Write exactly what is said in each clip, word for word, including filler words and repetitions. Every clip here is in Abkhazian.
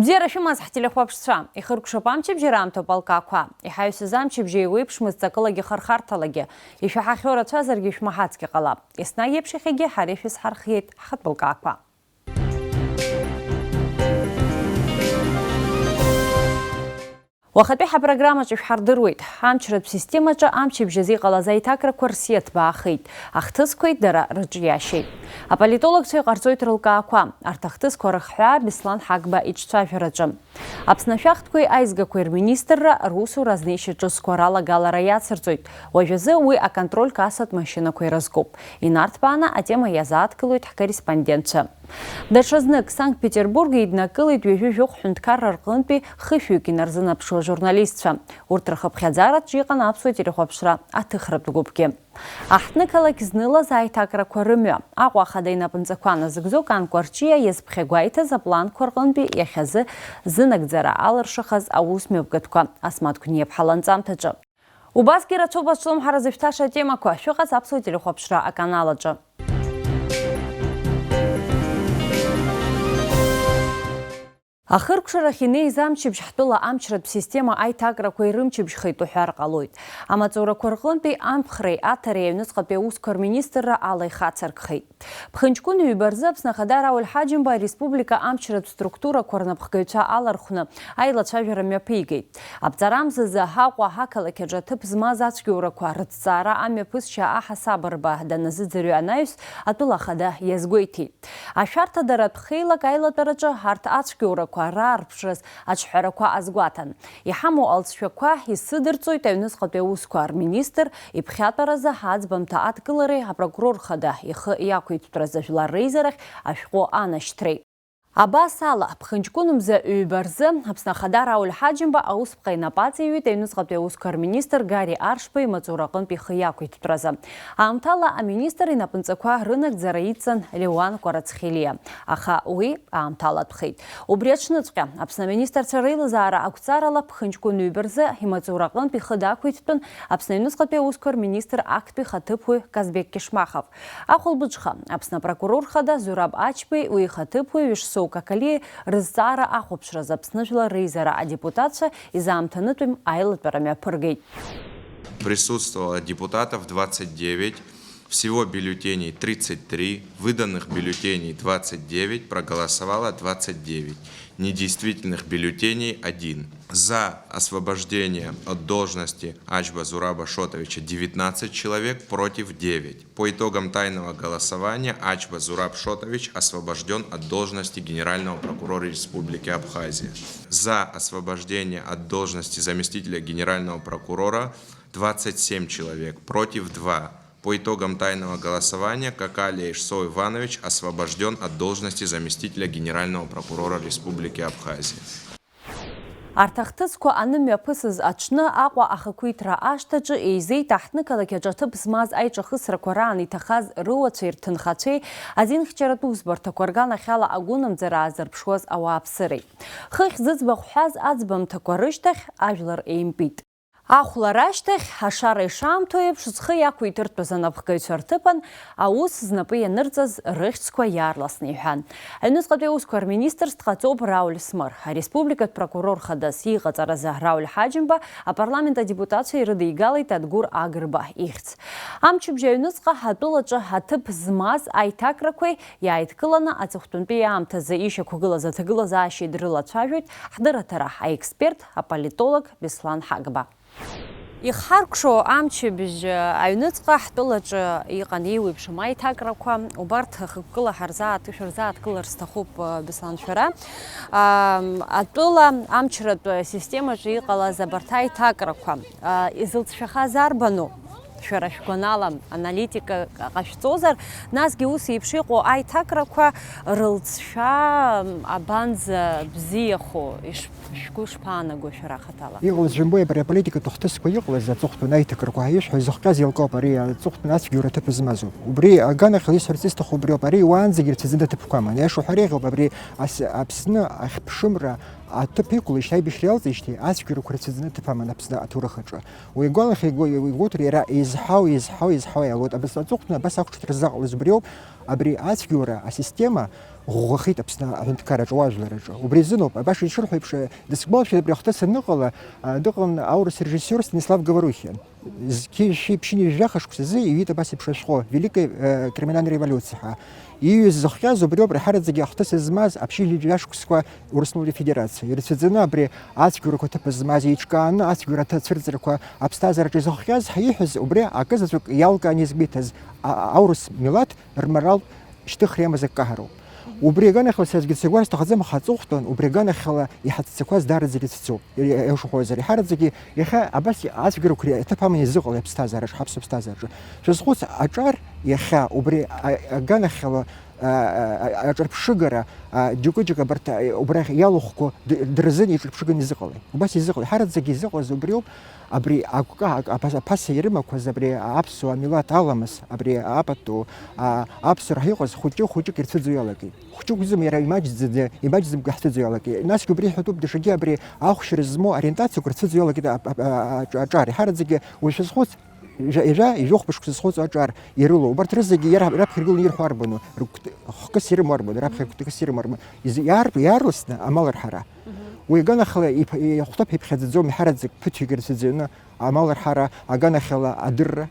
Бзиара шәымаз, ҳтелехәаԥшцәа! Ихыркәшап амчыбжьара аамҭоуп алкаақәа. Иҳаҩсыз амчыбжьа еиуеиԥшмызт ҵакылагьы хархарҭалагьы. Ишәаҳахьоу рацәазаргьы шәмаҳацгьы ҟалап. Еснагь еиԥш иахьагьы ҳара ишәызҳархиеит ҳхатәы лкаақәа. Уахатәи ҳапрограммаҿы ишәҳардыруеит, амчратә системаҿы амчыбжь азы иҟалаз аиҭакрақәа рсиа ҭбаахеит, ахҭысқәеи дара рыҿиашьеит. Аполитологцәа иҟарҵоит рылкаақәа, арҭ ахҭысқәа рыхҳәаа Беслан Ҳагба иҿцәажәараҿы. Аԥсны ашәахтәқәеи аизгақәеи рминистрра русура азнеишьа ҿыцқәа ралагалара иацырҵоит, уажәазы уи аконтрольк асатә машьынақәа ирызкуп. Инарҭбааны атема иазааҭгылоит ҳкорреспондентцәа. Даҽазнык, Санкт-Петербург еиднакылеит ҩажәи жәохә ҳәынҭқарра рҟынтәи хышәҩык инарзынаԥшуа журналистцәа. Урҭ рхыԥхьаӡараҿы иҟан аԥсуа телехәаԥшра аҭыхратә гәыԥгьы. Аҳҭнықалақь знылаз аиҭакрақәа рымҩа, Аҟәа ахада инапынҵақәа назыгӡо Кан Кәарҷиа иазԥхьагәеиҭаз апланқәа рҟынтәи иахьазы зынагӡара алыршахаз аус мҩаԥгатәқәа Асмаҭ Гәниаԥҳа ланҵамҭаҿы. Убасгьы рацәоуп азҿлымҳара зышәҭаша атемақәа, шәыҟаз аԥсуа телехәаԥшра аканал аҿы. Ахыркәшарахь инеиз амчыбжь ҳтәыла амчратә система аиҭакрақәа ирымчыбжьхеит уҳәар ҟалоит. Амаҵурақәа рҟынтәи амԥхреи аҭареи аҩныҵҟатәи аусқәа рминистрра ала ихацыркхеит. Ԥхынҷкәын ҩба рзы Аԥсны Ахада Рауль Ҳаџьымба ареспублика амчратә структурақәа рнапхгаҩцәа алархәны аилацәажәара мҩаԥигеит. Аԥҵарамзазы Аҟәа ақалақь аҿы аҭыԥ змаз ацәгьоурақәа рыҭҵаара амҩаԥысшьа аҳасабырба даназыӡырҩы анаҩс, атәыла ахада иазгәеиҭеит. Ашәарҭадаратә хеилак аилатәараҿы арҭ ацәгьоурақәа раарԥшраз аҿҳәарақәа азгәаҭан. Иҳамоу алҵшәақәа исыдырҵоит аҩныҵҟатәи аусқәа рминистр иԥхьатәаразы аӡбамҭа адкылареи апрокурор хада ихы иақәиҭтәразы жәлар реизарахь ашәҟәы анашьҭреи. Абас ала, ԥхынҷкәын мза ҩба рзы Аԥсны Ахада Рауль Ҳаџьымба аусԥҟа инапы аҵаиҩит аҩныҵҟатәи аусқәа рминистр Гари Аршба имаҵура аҟынтә ихы иақәиҭтәразы. Аамҭала аминистр инапынҵақәа рынагӡара идҵан Леуан Кәарацхелиа, аха уи аамҭалатәхеит. Убри аҽныҵәҟьа, Аԥсны аминистрцәа реилазаара ақәҵарала ԥхынҷкәын ҩба рзы имаҵура аҟынтә ихы дақәиҭтәын Аԥсны аҩныҵҟатәи аусқәа рминистр актәи хаҭыԥуаҩ Казбек Кишмахов. Ахәылбыҽха, Аԥсны апрокурор хада Зураб Ачбеи уи ихаҭыԥуаҩ Ишсоу Какалиеи рызҵаара ахәаԥшразы Аԥсны Жәлар реизара адепутатцәа изаамҭанытәым аилатәара мҩаԥыргеит. Присутствовало депутатов двадцать девять, всего бюллетеней тридцать три, выданных бюллетеней двадцать девять, проголосовало двадцать девять, недействительных бюллетеней один. За освобождение от должности Ачба Зураба Шотовича девятнадцать человек, против девять. По итогам тайного голосования Ачба Зураб Шотович освобождён от должности генерального прокурора Республики Абхазия. За освобождение от должности заместителя генерального прокурора двадцать семь человек, против два. По итогам тайного голосования Какалия Ишсоу Иванович освобождён от должности заместителя генерального прокурора Республики Абхазия. Арҭ ахҭысқәа анымҩаԥысыз аҽны Аҟәа ахақәиҭра ашҭаҿы еизеит аҳҭнықалақь аҿы аҭыԥ змаз аиҿахысрақәа раан иҭахаз рыуацәеи рҭынхацәеи азинхьчаратә усбарҭақәа рганахьала агәынамӡара аазырԥшуаз ауааԥсыреи. Хыхь зыӡбахә ҳәаз аӡбамҭақәа рышьҭахь ажәлар еимпит. Ахәлара ашьҭахь, ашара ишаамҭоу еиԥш, зхы иақәиҭыртәыз анапхгаҩцәа рҭыԥан аус знапы ианырҵаз рыхьӡқәа иаарласны иҳәан. Аҩныҵҟатәи аусқәа рминистрс дҟаҵоуп Рауль Смыр. Ареспубликатә прокурор хадас иҟаҵаразы Рауль Ҳаџьымба апарламент адепутатцәа ирыдигалеит Адгәыр Агрба ихьӡ. Амчыбжь аҩныҵҟа ҳатәылаҿы ҳаҭыԥ змаз аиҭакрақәеи иааидкыланы аҵыхәтәантәи аамҭазы ишьақәгылаз аҭагылазаашьеи дрылацәажәоит ҳдырраҭара аексперт, аполитолог Беслан Ҳагба. Ихҳаркәшоу амчыбжь аҩныҵҟа ҳтәылаҿы иҟан еиуеиԥшым аиҭакрақәа, убарҭ хықәкыла ҳарзааҭ-, шәырзааҭгылар сҭахуп, Беслан, шәара. Ам, атәыла амчратә системаҿы иҟалаз абарҭ аиҭакрақәа, а, изылҵшәахаз арбану? Шәара шәгәанала, аналитика ҟашәҵозар, насгьы ус еиԥш иҟоу аиҭакрақәа рылҵшәа абанӡа бзиахо, иш-, шәгәы шԥаанаго шәара ахаҭала? Иҟалаз жәымбои абри аполитикатә хҭысқәа иҟалаз аҵыхәтәан аиҭакрақәа ҳәа ишәҳәо изыхҟьаз еилкаауп, ари аҵыхәтәан ацәгьоура аҭыԥ змазу. Убри аганахьала исҳәарц исҭаху убриоуп, ари уаанӡагьы ирцәыӡны аҭыԥқәа аман. Аиаша уҳәар еиӷьуп, абри ас-, Аԥсны ахьԥшымра аҭыԥ иқәлеижьҭеи аибашьра иалҵижьҭеи ацәгьарақәа рцәыӡны аҭыԥ аман Аԥсны аҭоурых аҿы. Уи агәалахьа игәы-, игәоуҭар иара еизҳау, еизҳау, еизҳау иаалоит. Абас аҵыхәтәаны абас ақәҿиҭра ззаҟалаз убриоуп. Абри ацәгьоура асистема ӷәӷәахеит Аԥсны аҳәынҭқарраҿы, ауаажәларраҿы. Убри азыноуп, баша ишырҳәо еиԥш, дысгәалашәоит, абри ахҭыс аныҟала, а, дыҟан аурыс режиссиор Станислав Говорухин. Зқьи жәшәи ԥшьынҩажәи жәаха шықәсазы иҩит абас еиԥш ашәҟәы, Великая, э, криминальная революция ҳәа. Ииҩыз зыхҟьаз убриоуп, раҳараӡагьы ахҭыс змаз аԥшьынҩажәи жәаф шықәсқәа Урыстәылатәи Афедерациа. Ирацәаӡаны абри ацәгьоурақәа ҭыԥ змаз, еиҿкааны ацәгьоурақәа, ацәырҵрақәа аԥсҭазаараҿы изыхҟьаз ҳәа ииҳәаз, убри акы заҵәык иалкааны изгәеиҭаз, а-, а-, аурыс милаҭ рморалтә шьҭыхра иамаз аккаҳароуп. Убри аганахьала саргьы сагәар сҭахӡам, аха аҵыхәтәан, убри аганахьала иҳацәцақәаз даараӡа ирыцәцоуп. Иа-, иа-, иашахәозар, иҳараӡагьы иахьа абас ацәгьарақәа аҭыԥ аманы изыҟалеи аԥсҭазаараҿы, ҳаԥсуа ԥсҭазаараҿы? Шәазхәыц, аҿар иахьа убри а-, аганахьала, а, а, а, аҿырԥшыгара, а, џьоукы-џьоукы абарҭ, а, убрахь иалухқәо д-, дырзын иҿырԥшыганы изыҟалеи? Убас изыҟалеи? Ҳараӡагьы изыҟалаз убриоуп. Абри агәка-, ак-, аԥа-, аԥаса ирымақәаз абри аԥсуа милаҭ аламыс, абри апату, а, аԥсуара ҳәа иҟаз хәыҷы-хәыҷык ирцәыӡуа иалагеит. Хәыҷык акәӡам, иара имаҷӡаӡа, имаҷӡамкәа ҳцәыӡуа иалагеит. Насгьы убри иҳәатәуп, даҽакгьы абри ахәшьара змоу ориентациақәа рцәыӡуа иалагеит ап-, ап-, а-, аҿ-, аҿар. Иҳараӡагьы уажә шәазхәыц, ижа-, ижа-, ижәохә мышқәа сызхәыцуа аҿар ирылоу. Убарҭ рызегьы иара-, раԥхьа иргыланы ирҳәо арбану? Рыгәҭ-, хкыс ирымоу арбану? Раԥхьа гәҭакыс ирымоу арбану? Изы-, иаарту, иаарласны амал рҳара. Уи аганахьала иԥ-, ихәҭаԥ иԥхьаӡаӡом, иҳараӡак ԥыҭҩык ирцәыӡҩаны амал рҳара, аганахьала адырра,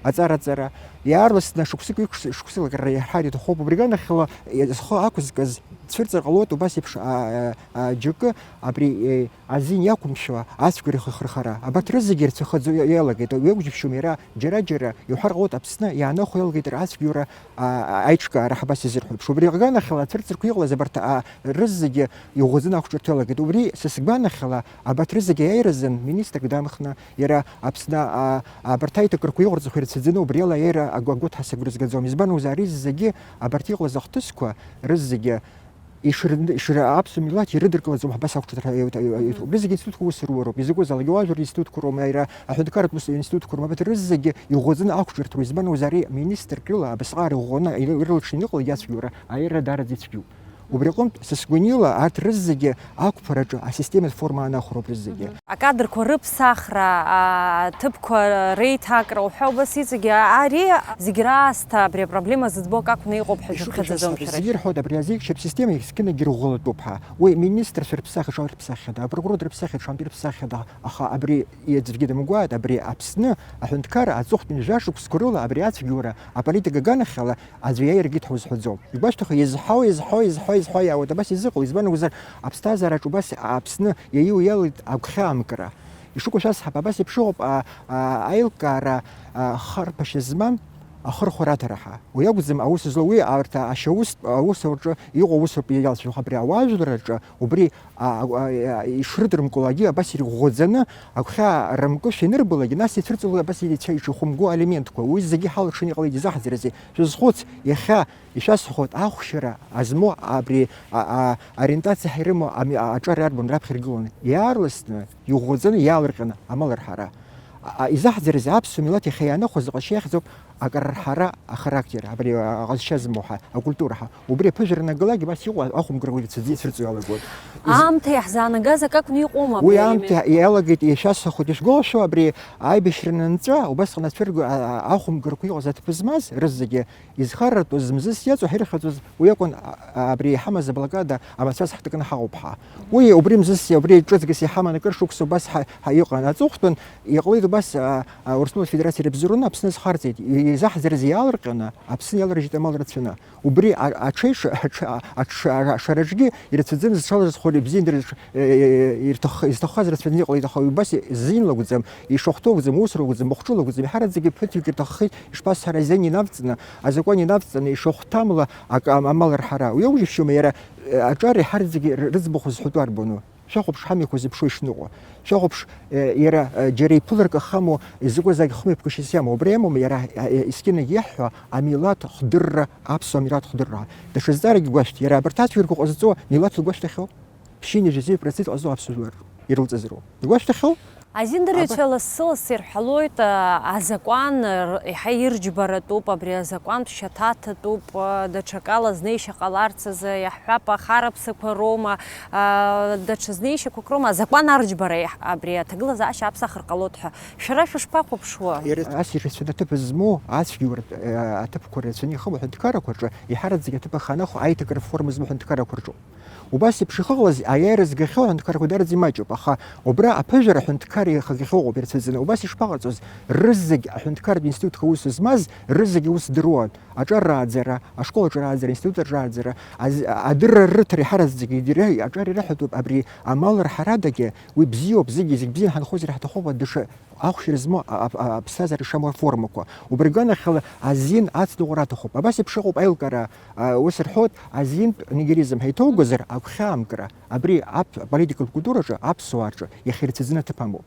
аҵараҵара, иаарласны шықәсык ҩышықәс-, шықәсык рыхҳар иҭахуп. Убри аганахьала зхы ақәызкыз цәырҵыр ҟалоит убас еиԥш, а, а, а, џьоукы абри, е, азин иақәымшәо ацәгьара ихыхырхара. Абарҭ рызегьы ирцәыхаӡо иа-, иалагеит. Уи акәу џьышәшьома, иара џьара-џьара иҳәар ҟалоит Аԥсны иаанахәо иалагеит ацәгьоура, а, а, аиҿкаара ҳәа абас изырҳәо еиԥш. Убри аганахьала ацәырҵрақәа иҟалаз абарҭ, а, рызегьы иӷәӷәаӡаны ақәҿырҭуа иалагеит. Убри са сгәанахьала абарҭ рызегьы аиразын министрк дамхны иара Аԥсны, а, абарҭ аиҭакрақәа иҟарҵақәа ирцәыӡаны убриала аиара агәагәҭа сагәра згаӡом. Избан акәзар, ари зегьы абарҭ иҟалаз ахҭысқәа рызегьы ишыр-, ишыр-, аԥсуа милаҭ ирыдыркылаӡом ҳәа абас ақәҿырҭра иаут-, иаут-, иаут. Убри зегьы институтқәа усура роуп. Изакәызаалак ауаажәлар институтқәа роума, иара аҳәынҭқарратә ус институтқәа роума, абарҭ рызегьы иӷәӷәаӡаны ақәҿырҭроуп. Избан акәзар, ари министрк рыла абасҟак иӷәӷәаны ир-, ирылаҽны иныҟәо иацәгьоура аиара даараӡа ицәгьоуп. Убри аҟынтә, са сгәанала, арҭ рызегьы ақәԥараҿы асистематә форма анахәароуп рызегьы. Акадрқәа рыԥсахра, аҭыԥқәа реиҭакра уҳәа убас иҵегьы, ари зегь раасҭа абри апроблема зыӡбо акакәны иҟоуп ҳәа шәыԥхьаӡаӡом шәара. Зегь ирҳәоит, абри азеиԥш асистема зегь зқьынагьы ирӷәӷәалатәуп ҳәа. Уи министрцәа рыԥсахит, шәара рыԥсахит, апрокурорцәа рыԥсахит, шәантәи рыԥсахит, аха абри аӡәгьы дымгәааит, абри Аԥсны аҳәынҭқарра аҵыхәтәантәи жәа шықәсқәа рыла абри ацәгьоура аполитика аганахьала аӡәы иаиргеит ҳәа узҳәаӡом. Игәашәҭахо, изҳау, изҳау, изҳау, изҳау иаауеит. Абас изыҟоу, избан акәзар, аԥсҭазаараҿ убас Аԥсны иаиу иалеит агәхьаамкра. Ишыҟоу шәасҳәап, абас еиԥш ыҟоуп, а, а, аилкаара, а, харԥашьа змам ахырхәара аҭара ҳәа. Уи акәӡам аус злоу, уи арҭ ашьаус, аус аҿы иҟоу аусуратә иалҵшәа, абри ауаажәларраҿы убри а, а, а, ишрыдырмкылогьы абас ирӷәӷәаӡаны, агәхьаа рымкышә ианырбалак, нас ицәырҵлоит абас ицәа-, иҽахәымго алиментқәа. Уи зегьы ҳалшаны иҟалеит, изаҳӡарызеи? Шәазхәыц, иахьа ишәасҳәоит, ахәшьара азмоу абри, а, а, ориентациа ҳәа ирымоу ами-, а-, аҿар иарбан раԥхьа иргыланы, иаарласны, иӷәӷәаӡаны, иаалырҟьаны амал рҳара. А, а, изаҳӡарызеи, аԥсуа милаҭ иахьа иаанахәаз аҟазшьа иахьӡуп, акрырҳара ахарактер, абри, а, аҟазшьа змоу ҳа, акультура ҳа. Убри аԥыжәара анагалак, абас иҟоу ахәымгарақәа ирцәыӡ-, ирцәырҵуа иалагоит. Аамҭа иаҳзаанагаз акакәны иҟоума абри? Уи аамҭа иалгеит, ишәасҳәахоит, ишәгәалашәо, абри аибашьра анынҵәа, убасҟан ацәырго-, а, а, ахәымгарақәа иҟаз аҭыԥ змаз рызегьы изхарартәыз, мзызс иаҵоу ҳирхьаҵуаз, уи акәын, а, а, абри иҳамаз аблокада амацәаз ҳҭакны ҳаҟоуп ҳа. Уи, убри мзызс, убри ҿыцгас иҳаман акыр шықәса убас ҳа, ҳа иҟан. Аҵыхәтәан иҟалеит убас, а, а, Урыстәыла Федерациа ирыбзоураны Аԥсны азхарҵеит. И-, изаҳӡарыз иаалырҟьаны, Аԥсны иаларыжьит амал рацәаны. Убри а-, аҽеиша-, аҽ-, аҽ-, ашараҿгьы ирацәаӡаны зҽалазхәыр ибзиан дыр-, э, э, ирҭах-, изҭаххаз рацәаӡаны иҟалеит, аха убас зин лакәӡам, ишахәҭоу акәӡам, усура акәӡам, махәҿы лакәӡам, иҳараӡагьы ԥыҭҩык ирҭаххеит, ишԥасҳәара, азин инавҵны, азакәан инавҵны, ишахәҭамла ак-, ам-, амал рҳара. Уи аужьышьома иара, э, аҿар иҳараӡагьы р-, рыӡбахә зҳәатәу арбану? Шәахәаԥш, ҳамҩақәа зеиԥшроу ишныҟәо. Шәахәаԥш, э, иара, э, џьара иԥыларкахаму, изакәызаалак хымҩаԥгашьас иамоу. Убри амоума иара, э, э, искьынагь иаҳҳәо, амилаҭ хдырра, аԥсуа милаҭ хдырра. Даҽа зҵаарагьы гәашәҭ, иара абарҭ ацәгьарақәа ҟазҵо милаҭ лгәашәҭахьоу? Ԥшьынҩажәи зеижә процент ҟазҵо аԥсуа жәлар ирылҵыз роуп. Игәашәҭахьоу? Азин дырҩацәа лассы-лассы ирҳәалоит, а, азакәан, р-, еиҳа ирџьбаратәуп, абри азакәантә шьаҭаҭатәуп, а, даҽакала знеишьа ҟаларц азы иаҳҳәап, ахараԥсақәа роума, а, даҽа знеишьақәак роума, азакәан арџьбара иаҳ-, абри аҭагылазаашьа аԥсахыр ҟалоит ҳәа. Шәара шәышԥахәаԥшуа? Иара ас ирацәаны аҭыԥ змоу ацәгьоуратә, а, аҭыԥқәа рацәаны ихым аҳәынҭқаррақәа рҿы иҳараӡак аҭыԥ аханахә аиҭакра форма змоу аҳәынҭқаррақәа рҿоуп. Убас еиԥш иҟалаз аиааира згахьоу аҳәынҭқаррақәа дараӡа имаҷуп, аха убра аԥыжәара аҳәынҭқарра ихагахьоу ыҟоуп ирацәаӡаны. Убас ишԥаҟарҵоз, рызегь аҳәынҭқарратә институтқәа аус змаз, рызегь аус дыруан. Аҿар рааӡара, ашкол аҿы рааӡара, аинститут аҿы рааӡара, аз-, адырра рыҭара иҳараӡагьы идырра аҿар ирыҳәатәуп, абри амал рҳарадагьы уи бзиоуп, зегьы, зегь бзианы ҳанхозар ҳаҭахуп, даҽа ахәшьара змоу а-, а-, а-, аԥсҭазаара шамоу аформақәа. Убри аганахьала азин ацныҟәара аҭахуп. Абас еиԥш ыҟоуп аилкаара, а, ус рҳәоит, азинтә нигилизм ҳәа иҭоугозар, агәхьаамкра, абри аԥ-, аполитикатә культураҿы, аԥсуаа рҿы иахьырцәаӡаны аҭыԥ амоуп.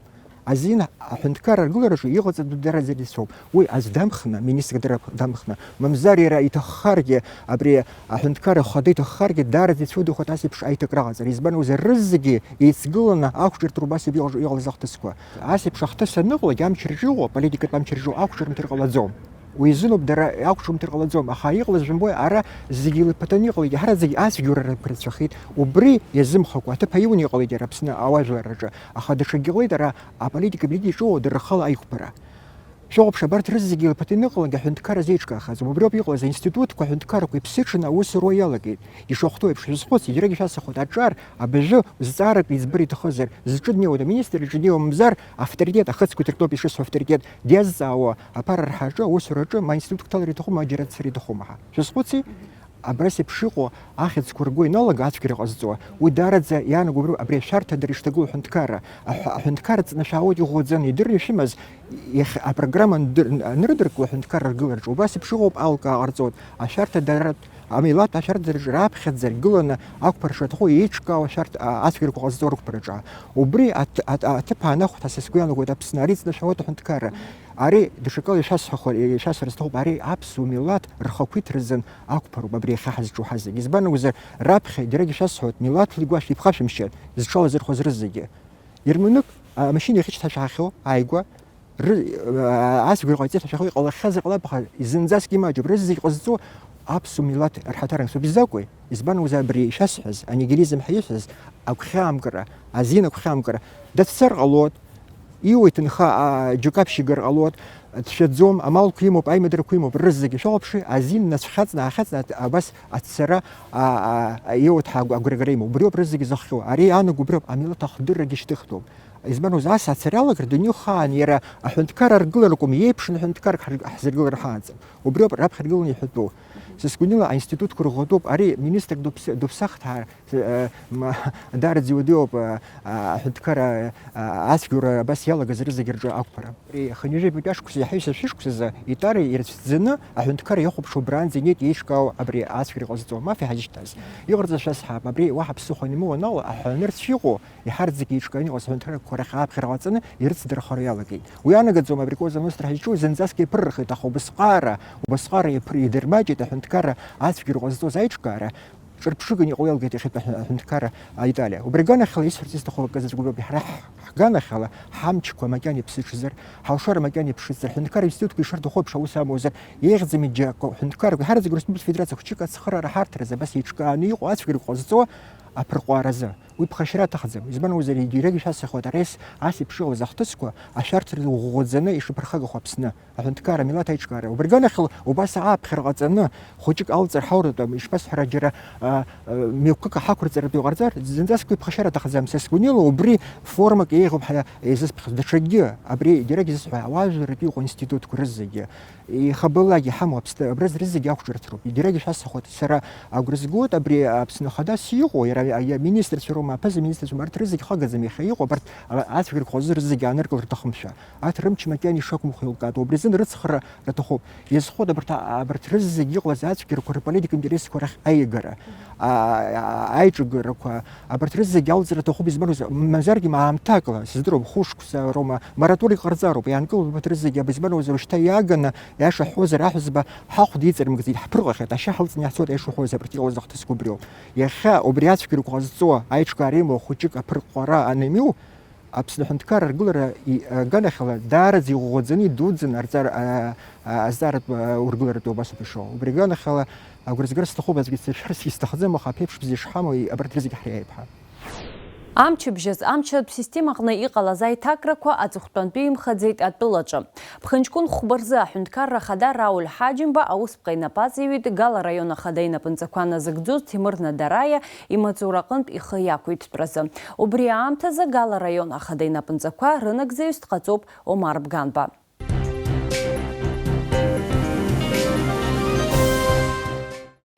Азин аҳәынҭқарра аргылараҿы иҟаҵатәу дараӡа ицәоуп. Уи аӡә дамхны, министрк дара-, дамхны, мамзар иара иҭаххаргьы, абри аҳәынҭқарра хада иҭаххаргьы, дараӡа ицәудахоит ас еиԥш аиҭакра аҟаҵара. Избан акәзар, рызегьы еицгыланы ақәҿырҭроуп ас еиԥш иҟаз-, иҟалаз ахҭысқәа. Ас еиԥш ахҭыс аныҟалак, амчраҿы иҟоу, аполитикатә амчраҿы иҟоу ақәҿырымҭыр ҟалаӡом. Уи изынуп дара, ақәҿырымҭыр ҟалаӡом, аха иҟалаз жәымбои, ара зегьы илыԥаҭаны иҟалеит, ҳара зегьы ацәгьоура рацәахеит, убри иазымхакәа, аҭыԥ аиуны иҟалеит иара Аԥсны ауаажәларраҿы, аха даҽакгьы ҟалеит ара аполитика, абригь иҿоу дара рхала аиқәԥара. Шәыхәаԥш, абарҭ рызегьы илыԥаҭаны иҟалангьы аҳәынҭқарра зеиҿкаахаӡом, убриоуп иҟалаз аинститутқәа аҳәынҭқаррақәа иԥсыҽны аус руа иалагеит, ишахәҭоу еиԥш, шәазхәыц, егьырагьы шәасҳәоит, аҿар, абыржәы зҵаарак иӡбыр иҭахызар, зҿы днеиуа, аминистр иҿы днеиуа мамзар, авторитет, ахыцқәа дыртәоуп ишысҳәо авторитет, диазҵаауа, аԥара рҳараҿы, аусураҿы, ма институтк ҭалар иҭахума, ма џьара дцар иҭахума ҳәа. Шәазхәыци? Абрас еиԥш иҟоу ахьӡқәа ргәы инолага ацәгьара ҟазҵо, уи дараӡа иаанаго убриоуп, абри ашәарҭа дара ишҭагылоу аҳәынҭқарра, аҳәа-, аҳәынҭқарра ҵнашәаауеит иӷәӷәаӡаны, идырны ишәымаз, иахь апрограмма ндыр-, анырдыркуа аҳәынҭқарра ргылараҿы, убас еиԥш иҟоуп алкаа ҟарҵоит, ашәарҭа дара, амилаҭ ашәарҭадараҿы раԥхьаӡа ргыланы ақәԥара шаҭаху еиҿкаау ашәарҭ, а, ацәгьарақәа ҟазҵо рықәԥараҿы. Убри аҭ-, аҭ-, аҭыԥ аанахәҭ ҳәа са сгәы иаанагоит Аԥсны, ари ҵнашәаауеит аҳәынҭқарра. Ари даҽакала ишәасҳәахо, ишәасҳәара сҭахуп, ари аԥсуа милаҭ рхақәиҭразын ақәԥароуп абри иахьа ҳазҿу ҳазегь. Избан акәзар, раԥхьа егьарагь ишәасҳәоит, милаҭла игәашә иԥхашәымшьан, зҽалазырхәыз рызегьы. Ермынықь амашьына иахьышьҭашәаахьоу ааигәа, ры-, ацәгьара ҟаиҵеит ҳәа шәахьоу иҟалахьазар ҟалап, аха зынӡаск имаҷуп, рызегь ҟазҵо аԥсуа милаҭ рҳаҭыр анцәа бизакәи? Избан акәзар, абри ишәасҳәаз, анигилизм ҳәа ишәҳәаз, агәхьаамкра, азин агәхьаамкра, дацәцар ҟалоит, иуа иҭынха, а, џьоук аԥшьигар ҟалоит, дшәаӡом, амалқәа имоуп, аимадарақәа имоуп, рызегьы шәахәаԥши, азин нацәхьаҵны, аахьаҵны, ат-, абас ацара, а, а, иоуеит ҳәа агә-, агәрагара имоуп. Убриоуп рызегьы зыхҟьо. Ари иаанаго убриоуп, амилаҭ ахдыррагьы шьҭыхтәуп. Избан акәзар, ас ацара иалагар дунеихаан иара аҳәынҭқарра аргылара акәым, иеиԥшын аҳәынҭқаррак ҳар-, ҳзыргылар ҳааӡам. Убриоуп раԥхьа аргыланы иҳәатәу. Са сгәанала, аинститутқәа рӷәӷәатәуп. Ари министрк дуԥс-, дуԥсахт ҳәа, э, м-, дараӡа иуадаҩуп, э, аҳәынҭқарра, э, ацәгьоура абас иалагаз рызегь рҿы ақәԥара. Ари хынҩажәи жәаба ашықәса иаҳаҩсыз шәышықәсазы итара ирыцәӡаны аҳәынҭқарра иахәаԥшуа бранӡа инеит еиҿкаау абри ацәгьара ҟазҵо. Мап иҳазышьҭаз. Иҟарҵаз шәасҳәап, абри уаҳа ԥсыхәа анимоуа анала, аҳәа анырцә иҟоу, иҳарӡгьы еиҿкааны иҟаз аҳәынҭқаррақәа рахь ааԥхьара ҟаҵаны ирыцдырхара иалагеит. Уи анагаӡом, абри Коза Ностра ҳазҿу зынӡаск иаԥырырхеит, аха убасҟаара, убасҟаара иаԥыр-, идырмаҷит аҳәынҭқарра ацәгьара ҟазҵоз аиҿкаара, ҿырԥшыганы иҟоу иалагеит иахьатәи аҳәы-, аҳәынҭқарра Италиа. Убри аганахьала исҳәарц исҭаху акы азы ҳара ҳганахьала ҳамчқәа макьана иԥсыҽзар, ҳалшара макьана иԥшыҵзар, аҳәынҭқарра институтқәа ишырҭаху еиԥш аус амоузар, еиӷьӡами џьа-, ҳәынҭқаррақәа, ҳараӡәк Республика Федерациа хәыҷык ацхыраара ҳарҭаразы абас еиҿкааны иҟоу ацәгьарақәа ҟазҵо аԥырҟәааразы. Уи ԥхашьара аҭахӡам. Избан акәзар, егьырагь ишәасҳәахуеит, ара ес-, ас еиԥш иҟалаз ахҭысқәа ашәарҭара ӷәӷәаӡаны ишыԥырхагахо Аԥсны, аҳәынҭқарра, амилаҭ аиҿкаара. Убри аганахьала убас ааԥхьара ҟаҵаны, хәыҷык алҵыр ҳауратәы, ишԥасҳәара, џьара, а, а, мҩақәак ҳақәырҵаратәы иҟарҵар, зынӡаск уи ԥхашьара аҭахӡам. Са сгәанала, убри формак еиӷьуп ҳәа изысԥхьаз. Даҽакгьы, абри егьырагь изысҳәа, ауаажәларратәы иҟоу аинститутқәа рызегьы, ихабалак иҳамоу аԥсҭа-, абри рызегьы ақәҿырҭроуп. Егьырагь ишәасҳәахуеит, сара агәра згоит, абри Аԥсны Ахадас иҟоу, иара, иара министрцәа роума, аԥыза-министрцәа роума, арҭ рызегь хагацам иахьа иҟоу, абарҭ, а, ацәгьарақәа ҟазҵо рызегьы ааныркылар рҭахымшәа. Арҭ рымч макьана ишақәымхо еилкаатәуп. Убри азын рыцхыра рҭахуп. Иазхоит абарҭ а-, абарҭ рызегьы иҟалаз ацәгьарақәа рыполитика интересқәа рахь аиагара, а, а, аиҿагарақәа, абарҭ рызегьы алҵра аҭахуп, избан акәзар, мамзаргьы ма аамҭакала, сыздыруам, хәышықәса роума, мораторик ҟарҵароуп, иаанкылоуп абарҭ рызегьы, аб-, избан акәзар, уажәшьҭа иааганы, аиаша ҳҳәозар, аҳәызба ҳахә диҵарымгӡеит, ҳԥырҟахьеит, ашьа ҳалҵны иаҳцоит, аиаша ҳҳәозар, абарҭ иҟалаз ахҭысқәа убриоуп. Иахьа убри ацәгьарақәа ҟазҵо аиҿкаара имоу хәыҷык аԥырҟәара анымиу, Аԥсны аҳәынҭқарра аргылара и-, аганахьала даараӡа иӷәӷәаӡаны, идуӡӡаны арҵара, а, а, азҵааратә, а, ургыларатәы убас ауп ишоу. Убри аганахьала агәра згар сҭахуп, аӡәгьы сцәырҳарц исҭахӡам, аха аԥеиԥш бзиа шҳамоу, и-, абарҭ рзегьы ҳриааип ҳәа. Амчыбжьаз амчратә системаҟны иҟалаз аиҭакрақәа аҵыхәтәантәи имхаӡеит атәылаҿы. Ԥхынҷкәын хәба рзы аҳәынҭқарра ахада Рауль Ҳаџьымба аусԥҟа инапы аҵаиҩит Гала араион ахада инапынҵақәа назыгӡоз Ҭемыр Надараиа имаҵураҟынтә ихы иақәиҭтәразы. Убри аамҭазы Гала араион ахада инапынҵақәа рынагӡаҩыс дҟаҵоуп Омар Бганба.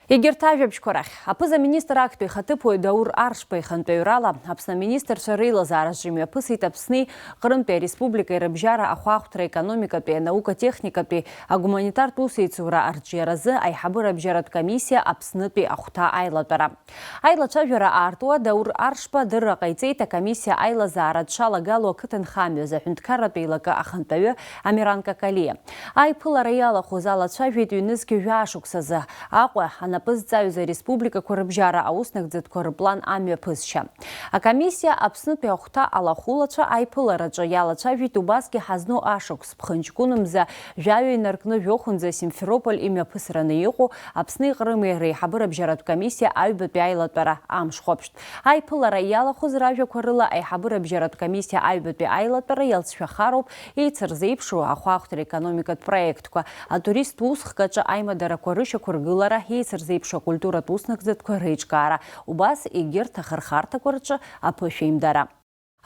Егьырҭ ажәабжьқәа рахь. Аԥыза-министр актәи ихаҭыԥуаҩ Даур Аршба ихантәаҩрала Аԥсны аминистрцәа реилазаараҿы имҩаԥысит Аԥсни Ҟрымтәи ареспубликеи рыбжьара ахәаахәҭра, економикатәи, анаука-техникатәи, агуманитартә усеицура арҿиаразы аиҳабыра бжьаратә комиссиа Аԥснытәи ахәҭа аилатәара. Аилацәажәара аартуа Даур Аршба адырра ҟаиҵеит, акомиссиа аилазаара дшалагало ақыҭанхамҩазы аҳәынҭқарратә еилакы ахантәаҩы Амиран Какалиа. Аиԥылара иалахәыз алацәажәеит ҩнызқь жәаа шықәсазы Аҟәа анапы зҵаҩыз ареспубликақәа рыбжьара ауснагӡатәқәа рыплан амҩаԥысшьа. Акомиссиа Аԥснытәи ахәҭа алахәылацәа аиԥылараҿы иалацәажәеит убасгьы ҳазну ашықәс ԥхынҷкәын мза жәаҩа инаркны жәохәынӡа Симферополь имҩаԥысраны иҟоу Аԥсни Ҟрыми реиҳабыра бжьаратә комиссиа аҩбатәи аилатәара амшхәаԥштә. Аиԥылара иалахәыз ражәақәа рыла аиҳабыра бжьаратә комиссиа аҩбатәи аилатәара иалҵшәахароуп еицырзеиԥшу ахәаахәҭра економикатә проектқәа, атуристтә усхк аҿы аимадарақәа рышьақәыргылара, еицырзеиԥшу акультуратә уснагӡатәқәа реиҿкаара, убас егьырҭ ахырхарҭақәа рҿы аԥышәеимдара.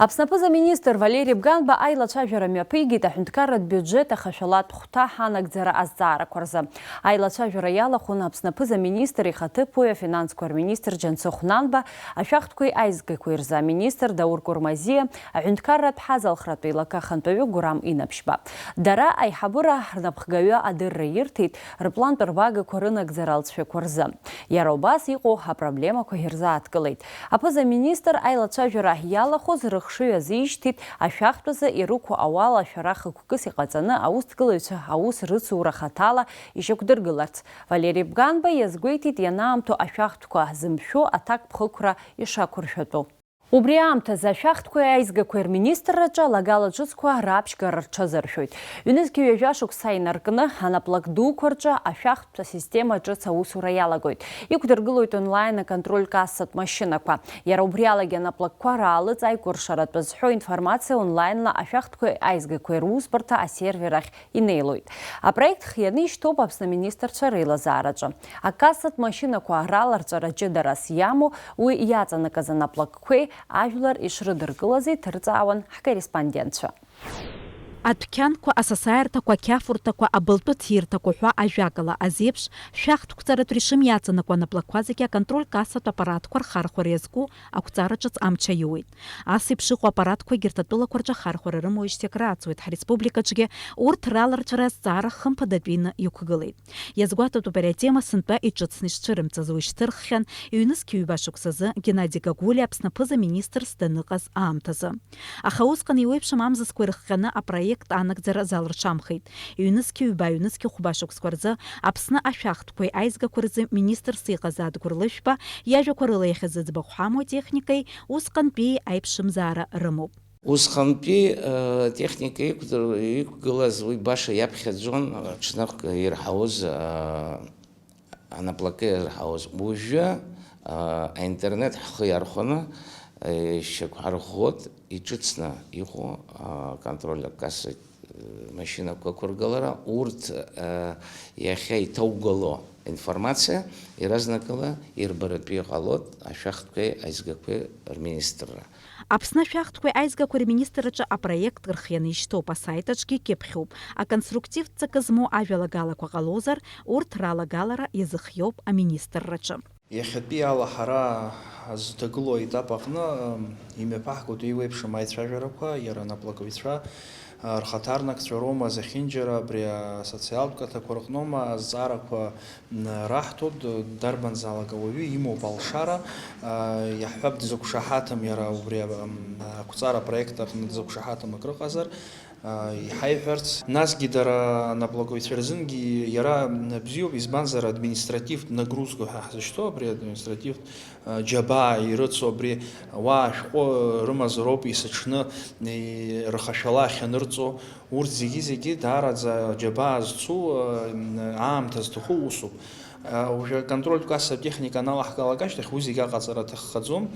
Аԥсны аԥыза-министр Валери Бганба аилацәажәара мҩаԥигеит аҳәынҭқарратә биуџьет ахашәалатә хәҭа ҳанагӡара азҵаарақәа рзы. Аилацәажәара иалахәын Аԥсны аԥыза-министр ихаҭыԥуаҩ, афинансқәа рминистр Џьансыхә Нанба, ашәахтәқәеи аизгақәеи рзы аминистр Даур Курмазиа, аҳәынҭқарратә ҳазалхратә еилакы ахантәаҩы Гурам Инаԥшьба. Дара аиҳабыра рнапхгаҩы адырра ирҭеит рыплантә рбагақәа рынагӡара алҵшәақәа рзы. Иара убас иҟоу апроблемақәа ирзааҭгылеит. Аԥыза-министр аилацәажәара иалахәыз рыхшыҩ азишьҭит ашәахтәазы ирықәу ауал ашәара хықәкыс иҟаҵаны аусҭгылаҩцәа аус рыцура хаҭала ишьақәдыргыларц. Валери Бганба иазгәеиҭеит ианаамҭоу ашәахтәқәа зымшәо аҭакԥхықәра ишақәыршәатәу. Убри аамҭазы ашәахтәқәеи аизгақәеи рминистрраҿы алагала ҿыцқәа раԥшьгара рҽазыршәоит. Ҩнызқь ҩажәа шықәса инаркны анаплак дуқәа рҿы ашәахтә асистема ҿыц аусура иалагоит. Иқәдыргылоит онлайн аконтроль кассатә машьынақәа. Иара убри алагьы анаплакқәа раалыҵ аикәыршаратә азҳәо информациа онлайнла ашәахтәқәеи аизгақәеи русбарҭа асервер ахь инеилоит. Апроект хианы ишьҭоуп Аԥсны аминистрцәа реилазаараҿы. Акассатә машьынақәа раларҵәара ҷыдарас иамоу уи иаҵанакыз анаплакқәеи ажәлар ишрыдыркылази ҭырҵаауан ҳкорреспондентцәа. Адәқьанқәа, асасааирҭақәа, ақьафурҭақәа, абылтәы ҭирҭақәа ҳәа ажәакала азеиԥш, шәахтәқәҵаратә режим иаҵанакуа анаплакқәа зегьы аконтроль кассатә аппаратқәа рхархәара иазку ақәҵара ҿыц амч аиуеит. Ас еиԥш иҟоу аппаратқәа егьырҭ атәылақәа рҿы ахархәара рымоижьҭеи акрааҵуеит, ҳреспублика аҿгьы урҭ раларҵәара азҵаара хымԥадатәины иқәгылеит. Иазгәаҭатәуп ари атема сынтәа иҿыцны ишцәырымҵыз, уи шьҭырххьан ҩнызқь ҩба шықәсазы Геннади Гагулиа Аԥсны аԥыза-министрс даныҟаз аамҭазы. Аха усҟан еиуеиԥшым амзызқәа ирыхҟьаны апроект анагӡара залырҽамхеит. Ҩнызқь ҩба, ҩнызқь хәба шықәсқәа рзы Аԥсны ашәахтәқәеи аизгақәа рзы министрс иҟаз Адгәыр Лышәба иажәақәа рыла иахьазы ӡбахә ҳамоу атехникеи усҟантәии аиԥшымзаара рымоуп. Усҟантәи, э, техника иқәдыр-, иқәгылаз уи баша иаԥхьаӡон, ҽнак ирҳауз, э, анаплакы ирҳауз. Уажәы, э, аинтернет ҳхы иархәаны, э, ишьақәҳарӷәӷәоит иҿыцны иҟоу, э, контрольтә кассатә, э, машьынақәа ақәыргылара. Урҭ, э, иахьа иҭаугало информациа иаразнакала ирбаратәы иҟалоит ашәахтәқәеи аизгақәеи рминистрра. Аԥсны ашәахтәқәеи аизгақәеи рминистрраҿы апроект рхианы ишьҭоуп, асайт аҿгьы икьыԥхьуп. Аконструктивтә ҵакы змоу ажәалагалақәа ҟалозар, урҭ ралагалара иазыхиоуп аминистрраҿы. Иахьатәи ала ҳара ҳазҭагылоу аетап аҟны, м, имҩаԥаҳгоит еиуеиԥшым аицәажәарақәа, иара анаплакыҩцәа, а, рхаҭарнакцәа роума зехьынџьара абри асоциалтә каҭақәа рҟноума азҵаарақәа Н-, раҳҭоит, д-, дарбанзаалак ауаҩы имоуп алшара, а, иаҳҳәап, дзықәшаҳаҭым иара убри, ам, ақәҵара апроект аҟны дзықәшаҳаҭым акрыҟазар, Иҳаиҳәарц, насгьы дара анаплакыҩцәа рзынгьы иара бзиоуп, избанзар, административтә нагрузка ҳәа ҳзышьҭоу, абри административтә џьабаа ирыцу, абри уаа шәҟәы рымазароуп есыҽны рхашәала ахьанырҵо, урҭ зегьы-зегьы даараӡа џьабаа зцу, аамҭа зҭаху усуп. Уажәы аконтрольтә кассатә техника аналаҳгалак ашьҭахь уи зегьы аҟаҵара аҭаххаӡом.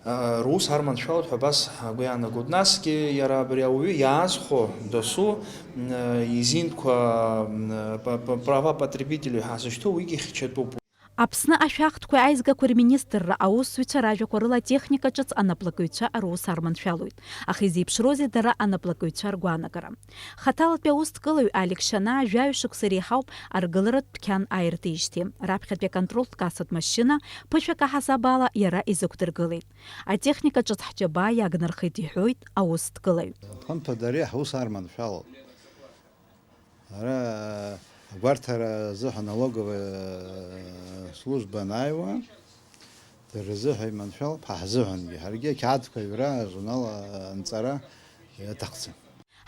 Рус арманшәалоит ҳәа абас агәы иаанагоит. Насгьы иара абри ауаҩы иаазхәо досу изинтәқәа, п-, п-, права потребителей ҳәа ҳзышьҭоу уигьы хьчатәуп. Аԥсны ашәахтәқәеи аизгақәеи рминистрра аусзуҩцәа ражәақәа рыла атехника ҿыц анаплакыҩцәа рус арманшәалоит. Аха изеиԥшроузеи дара анаплакыҩцәа ргәаанагара? Хаҭалатәи аусҭкылаҩ Алик Шьанаа жәаҩа шықәса иреиҳауп аргыларатә дәқьан ааиртижьҭеи. Раԥхьатәи аконтролтә кассатә машьына ԥышәак аҳасаб ала иара изықәдыргылеит. Атехника ҿыц ҳџьабаа иаагднархеит, иҳәоит аусҭкылаҩ. Хымԥада ари ҳус арманшәалоуп. Ара агәарҭара азыҳәан налоговая служба анааиуа, дара рзыҳәа иманшәалоуп, ҳа ҳзыҳәангьы. Ҳаргьы ақьаадқәа аҩра, ажурнал анҵара иаҭахӡам.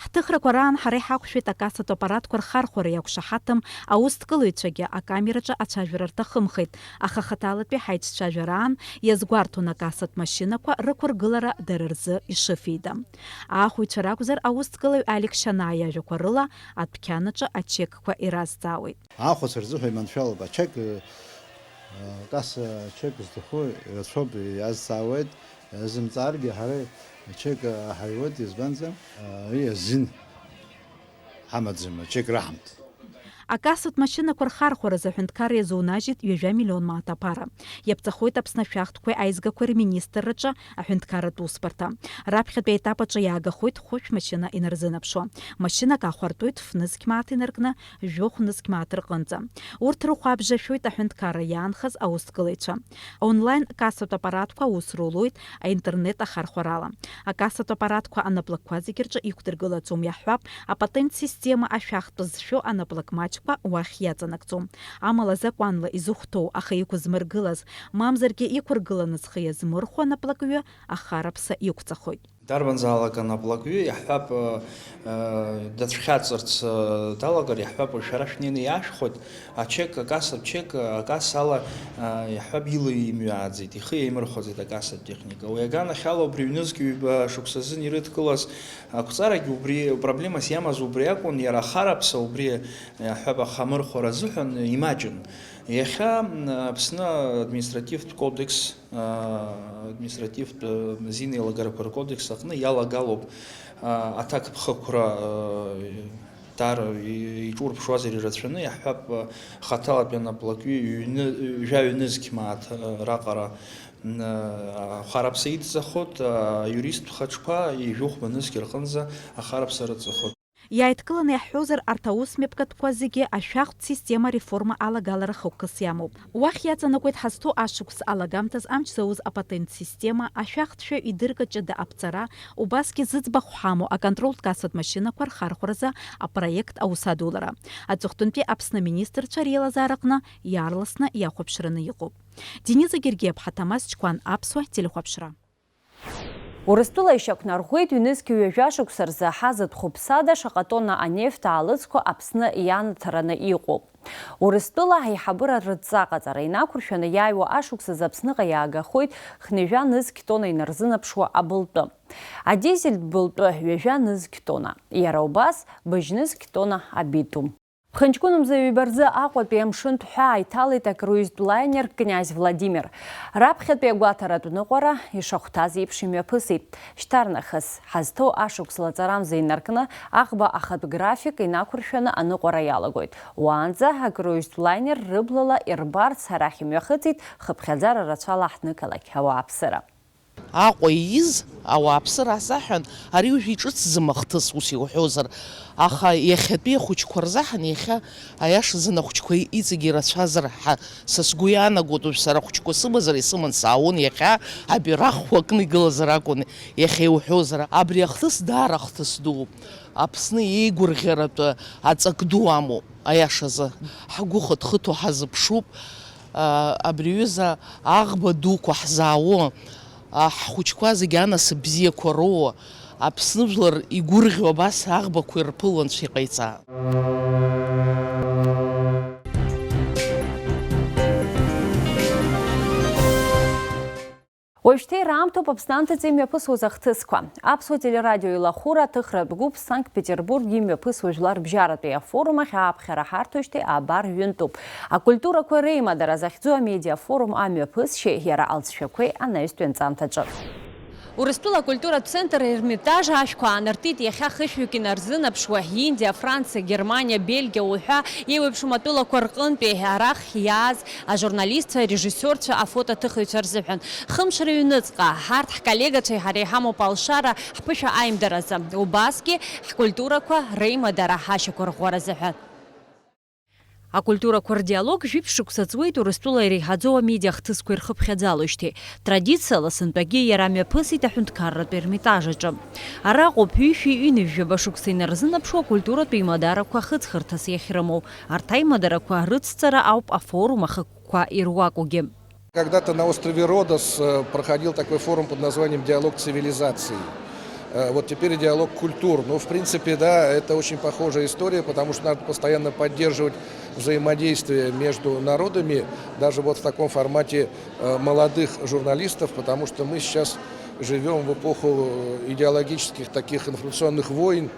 Ҳҭыхрақәа раан ҳара иҳақәшәеит акассатә аппаратқәа рхархәара иақәшаҳаҭым аусҭкылаҩцәагьы акамераҿы ацәажәара рҭахымхеит, аха хаҭалатәи ҳаицәцәажәараан иазгәарҭон акассатә машьынақәа рықәыргылара дара рзы ишыфеида. Аахәаҩцәа ракәзар, аусҭкылаҩ Алик Шьанаа иажәақәа рыла, адәқьанаҿы ачекқәа иразҵаауеит. Аахәац рзыҳәа иманшәалоуп, ачек, э, касса ачек зҭаху ирацәоуп иазҵаауеит, иазымҵааргьы ҳара ачек аҳаиуеит, избанзар, э, уи азин ҳамаӡам, ачек раҳамҭ. Акассатә машьынақәа рхархәаразы аҳәынҭқарра иазунажьит ҩажәа миллион мааҭ аԥара. Иаԥҵахоит Аԥсны ашәахтәқәеи аизгақәеи рминистрраҿы аҳәынҭқарратә усбарҭа. Раԥхьатәи аетап аҿы иаагахоит хәышә машьына инарзынаԥшуа. Машьынак аахәартәуеит фнызқь мааҭ инаркны, жәохә нызқь мааҭ рҟынӡа. Урҭ рыхәаабжьашәоит аҳәынҭқарра иаанхаз аусҭгылаҩцәа. Онлайн кассатә аппаратқәа аус рулоит аинтернет ахархәарала. Акассатә аппаратқәа анаплакқәа зегьы рҿы иқәдыргылаӡом, иаҳҳәап, апатент система ашәахтә зшәо анаплак маҷқәа уахь иаҵанакӡом. Амала закәанла изыхәҭоу, аха иқәызмыргылаз, мамзаргьы иқәыргыланы зхы иазмырхәо анаплакҩы ахараԥса иқәҵахоит. Дарбанзаалак анаплакҩы, иаҳҳәап, дацәхьаҵырц далагар, иаҳҳәап, шәара шәнеины иаашәхоит, ачек, акассатә чек, акассала, иаҳҳәап, ила имҩааӡеит, ихы еимырхәаӡеит акассатә техника. Уи аганахьала убри ҩнызқь ҩба шықәсазын ирыдкылаз ақәҵарагь убри проблемас иамаз убри акәын, иара ахараԥса убри, иаҳҳәап, ахамырхәара азыҳәан имаҷын. Иахьа, м, Аԥсны административтә кодекс, а, административтә, а, зин еилагарақәа ркодекс аҟны иалагалоуп, а, аҭакԥхықәра, а, даара и-, иҿурԥшуазар ирацәаны, иаҳҳәап, а, хаҭалатәи анаплакҩы ҩны, жәаҩа нызқь мааҭ, а, раҟара, м, а, ахараԥса идҵахот, а, аиуристтә хаҿқәа ижәохәба нызқь рҟынӡа ахараԥса рыҵахот. Иааидкыланы иаҳҳәозар, арҭ аусмҩаԥгатәқәа зегьы ашәахтә система реформа алагалара хықәкыс иамоуп. Уахь иаҵанакуеит ҳазҭоу ашықәс алагамҭаз амч зауз апатент система, ашәахтә шәаҩ идырга ҷыда аԥҵара, убасгьы зыӡбахә ҳамоу аконтролтә кассатә машьынақәа рхархәаразы апроект аус адулара. Аҵыхәтәантәи Аԥсны аминистрцәа реилазаараҟны иаарласны иахәаԥшраны иҟоуп. Дениза Гергиаԥҳа, Ҭамаз Чқәан, Аԥсуа телехәаԥшра. Урыстәыла ишьақәнарӷәӷәеит ҩнызқь ҩажәа шықәса рзы аҳазатә хәыԥсада шаҟа тонна анефт аалыҵқәа Аԥсны ианаҭараны иҟоу. Урыстәыла аиҳабыра рыдҵа ҟаҵара инақәыршәаны иааиуа ашықәсазы Аԥсныҟа иаагахоит хынҩажәа нызқь тонна инарзынаԥшуа абылтәы. Адизельтә былтәы ҩажәа нызқь тонна, иара убас быжь нызқь тонна абитум. Ԥхынҷкәынмза ҩба рзы Аҟәатәи амшынтә ҳәаа иҭалеит акруизтә лаинер Князь Владимир. Раԥхьатәи агәаҭаратә ныҟәара ишахәҭаз еиԥш имҩаԥысит. Шьҭарнахыс, ҳазҭоу ашықәс лаҵарамза инаркны, аӷба ахатә график инақәыршәаны аныҟәара иалагоит. Уаанӡа акруизтә лаинер рыблала ирбарц арахь имҩахыҵит хыԥхьаӡара рацәала ҳнықалақь ауааԥсыра. Аҟәа ииз ауааԥсыра азаҳәан, ари уажә иҿыцӡам ахҭыс, ус иуҳәозар, аха иахьатәи ахәыҷқәа рзаҳан, иахьа, аиашазын, ахәыҷқәа иҵегь ирацәазар ҳәа са сгәы иаанагоит. Уажә сара ахәыҷқәа сымазар, исыман саауан, иахьа абираҟқәа кны игылазар акәын, иахьа иуҳәозар, абри ахҭыс даара ахҭыс дууп. Аԥсны иеигәырӷьаратәы аҵак ду амоуп, аиашазы. Ҳгәы хыҭхыҭуа ҳазыԥшуп, а, абри аҩыза аӷба дуқәа ҳзаауо, а, ҳхәыҷқәа зегьы анасыԥ бзиақәа роуа, Аԥсны жәлар игәырӷьо абас аӷбақәа ирԥыло Анцәа иҟаиҵа. Уажәшьҭа ираамҭоуп Аԥсны анҭыҵ имҩаԥысуаз ахҭысқәа. Аԥсуа телерадио илахәыра аҭыхратә гәыԥ Санкт-Петербург имҩаԥысуа жәлар рыбжьаратәи афорум ахь ааԥхьара ҳарҭоижьҭеи абар ҩынтәуп. Акультурақәа реимадара захьӡу амедиафорум амҩаԥысшьеи иара алҵшәақәеи анаҩстәи анҵамҭаҿы. Урыстәыла акультуратә центр Ермитаж ашәқәа аанартит иахьа хышәҩык инарзынаԥшуа Индиа, Франциа, Германиа, Бельгиа уҳәа еиуеиԥшым атәылақәа рҟынтәи арахь иааз ажурналистцәа, арежиссиорцәа, афотоҭыхыҩцәа рзыҳәан. Хымш рыҩныҵҟа ҳарҭ ҳколлегацәеи ҳареи иҳамоуп алшара ҳԥышәа аимдаразы, убасгьы ҳкультурақәа реимадара ҳашьақәырӷәӷәаразы ҳәа. Акультурақәа рдиалог жәиԥшь шықәса ҵуеит Урыстәыла иреиҳаӡоу амедиа хҭысқәа ирхыԥхьаӡалоижьҭеи. Традициала сынтәагьы иара мҩаԥысит аҳәынҭқарратә Ермитаж аҿы. Араҟоуп ҩышәи ҩынҩажәаба шықәса инарзынаԥшуа акультуратә еимадарақәа хыҵхырҭас иахьрымоу. Арҭ аимадарақәа рыцҵара ауп афорум ахықәкқәа ируакугьы. Когда-то на острове Родос, э, проходил такой форум под названием «Диалог цивилизаций». Э, вот теперь «Диалог культур». Ну, в принципе, да, это очень похожая история, потому что надо постоянно поддерживать взаимодействие между народами, даже вот в таком формате, э, молодых журналистов, потому что мы сейчас живём в эпоху, э, идеологических таких информационных войн,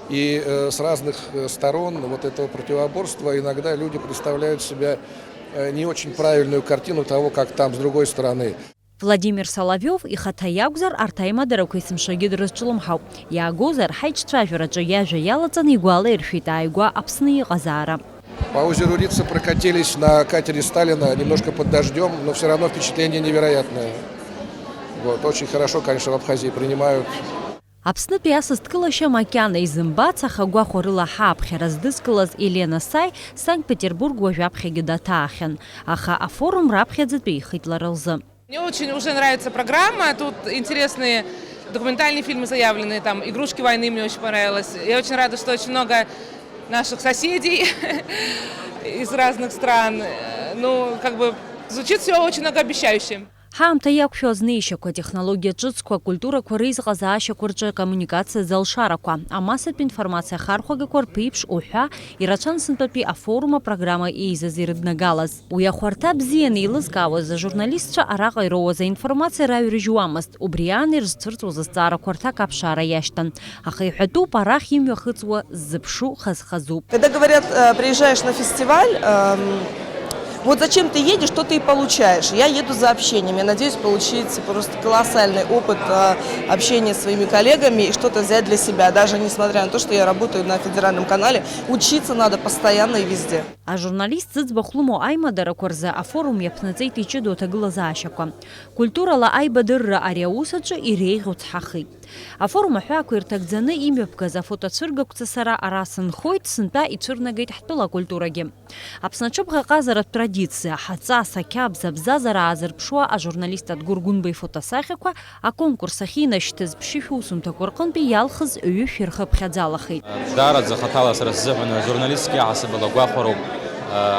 и, э, с разных, э, сторон вот этого противоборства иногда люди представляют себя, э, не очень правильную картину того, как там с другой стороны. Владимир Соловиов ихаҭа иакәзар, арҭ аимадарақәа есымшагьы дрызҿлымҳауп. Иаагозар, ҳаиҿцәажәараҿы иажәа иалаҵаны игәалаиршәеит ааигәа Аԥсны иҟазаара. По озеру Рица прокатились на катере Сталина, немножко под дождём, но всё равно впечатление невероятное. Вот, очень хорошо, конечно, в Абхазии принимают. Аԥснытәи асасдкылашьа макьана изымбац, аха гәахәарыла ҳааԥхьара здызкылаз Елена Саи Санкт-Петербург уажәаԥхьагьы даҭаахьан, аха афорум раԥхьаӡатәи ихеит лара лзы. Мне очень уже нравится программа, тут интересные документальные фильмы заявлены, там «Игрушки войны» мне очень понравилось. Я очень рада, что очень много наших соседей из разных стран. Ну, как бы, звучит всё очень многообещающе. Ҳаамҭа иақәшәо азнеишьақәа, атехнологиа ҿыцқәа, акультурақәа реизыҟазаашьақәа рҿы акоммуникациа залшарақәа, амассатә информациа ахархәагақәа рԥеиԥш уҳәа, ирацәан сынтәатәи афорум апрограмма еизаз ирыднагалаз. Уи ахәарҭа бзианы еилызкаауаз ажурналистцәа араҟа ироуаз аинформациа раҩрыжьуамызт, убри аан ирызцәырҵуаз азҵаарақәа рҭак аԥшаара иашьҭан. Аха иҳәатәуп, арахь имҩахыҵуа ззыԥшу хаз-хазуп. Когда говорят, э, приезжаешь на фестиваль, эм, вот зачем ты едешь, что ты и получаешь. Я еду за общением. Я надеюсь получить просто колоссальный опыт, э, общения с своими коллегами и что-то взять для себя, даже несмотря на то, что я работаю на федеральном канале. Учиться надо постоянно и везде. Ажурналист зыӡбахә лымоу аимадарақәа рзы афорум иаԥнаҵеит иҷыдоу аҭагылазаашьақәа. Культурала аибадырра ари аус аҿы иреиӷьу цҳахеит. Афорум аҳәаақәа ирҭагӡаны имҩаԥгаз афотоцәыргақәҵа сара ара сынхоит, сынтәа ицәырнагеит ҳтәыла акультурагьы. Аԥсны аҽыбӷаҟазаратә традициа, ҳаҵас, ақьабз, абзазара аазырԥшуа ажурналист Адгәыр Гәынба ифотосахьақәа аконкурс ахьинашьҭыз ԥшьышә усумҭақәа рҟынтәи иалхыз ҩышә ирхыԥхьаӡалахеит. Даараӡа хаҭала сара сзыҳәан ажурналистскиа ҳасабала гәахәароуп.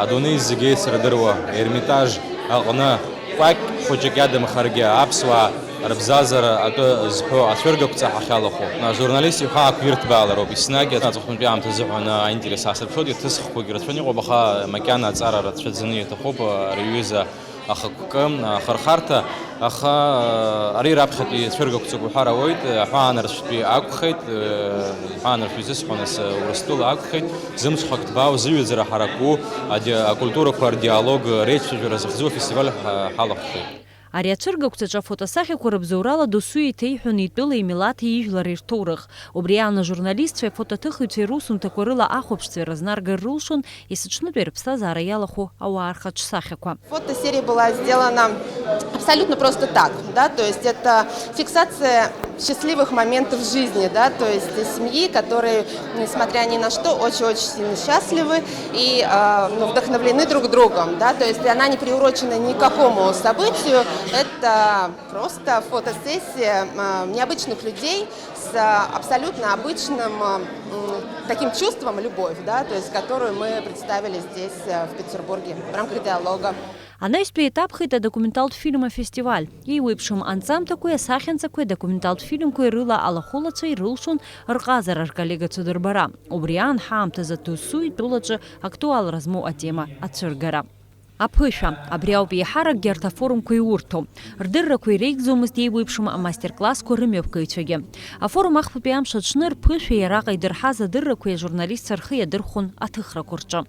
Адунеи зегьы еицырдыруа Ермитаж аҟны кәакь хәыҷык иадамхаргьы аԥсуаа рыбзазара атәы зҳәо ацәыргақәҵа ҳахьалахәу. Ажурналист ихәаақәа ирҭбаалароуп, еснагь аҵыхәтәантәи аамҭа азыҳәан аинтерес аасырԥшуеит, иҭысхқәагьы рацәаны иҟоуп, аха макьана аҵара рацәаӡаны иаҭахуп ари аҩыза ахықәкы, ахырхарҭа, аха ари раԥхьатәи ацәыргақәҵоуп уҳәар ауеит, аҳәаанырцәтәи акәхеит, аҳәаанырцә изысҳәо нас Урыстәыла акәхеит, зымҽхак ҭбаау, зыҩаӡара ҳараку, ади-, акультурақәа рдиалог реицәажәара зыхьӡу афестиваль ҳа-, ҳалахәхеит. Ари ацәыргақәҵаҿы афотосахьақәа рыбзоурала досу еиҭеиҳәон итәылеи имилаҭи ижәлари рҭоурых. Убри аан ажурналистцәеи афотоҭыхыҩцәеи русумҭақәа рыла ахәаԥшцәа разнаргар рылшон, есыҽнытәи рыԥсҭазаара иалахәу ауаа рхаҿсахьақәа. Фотосерия была сделана абсолютно просто так, да, то есть это фиксация счастливых моментов в жизни, да, то есть семьи, которые, несмотря ни на что, очень-очень сильно счастливы и, а, ну, вдохновлены друг другом, да, то есть она не приурочена ни к какому событию, это просто фотосессия, а, необычных людей с, а, абсолютно обычным, а, м, таким чувством, любовь, да, то есть которую мы представили здесь, а, в Петербурге в рамках диалога. Анаҩстәи еиҭаԥхеит адокументалтә фильм афестиваль. Еиуеиԥшым анҵамҭақәеи асахьанҵақәеи адокументалтә фильмқәеи рыла алахәылацәа ирылшон рҟазара рколлегацәа дырбара. Убри аан ҳаамҭазы досу итәылаҿы актуалра змоу атема ацәыргара. Аԥышәа, абри ауп еиҳаракгьы арҭ афорумқәа иурҭо. Рдыррақәа иреигӡомызт еиуеиԥшым амастер-классқәа рымҩаԥгаҩцәагьы. Афорум ахԥатәи амш аҽны рԥышәеи араҟа идырҳаз адыррақәеи ажурналистцәа рхы иадырхәон аҭыхрақәа рҿы.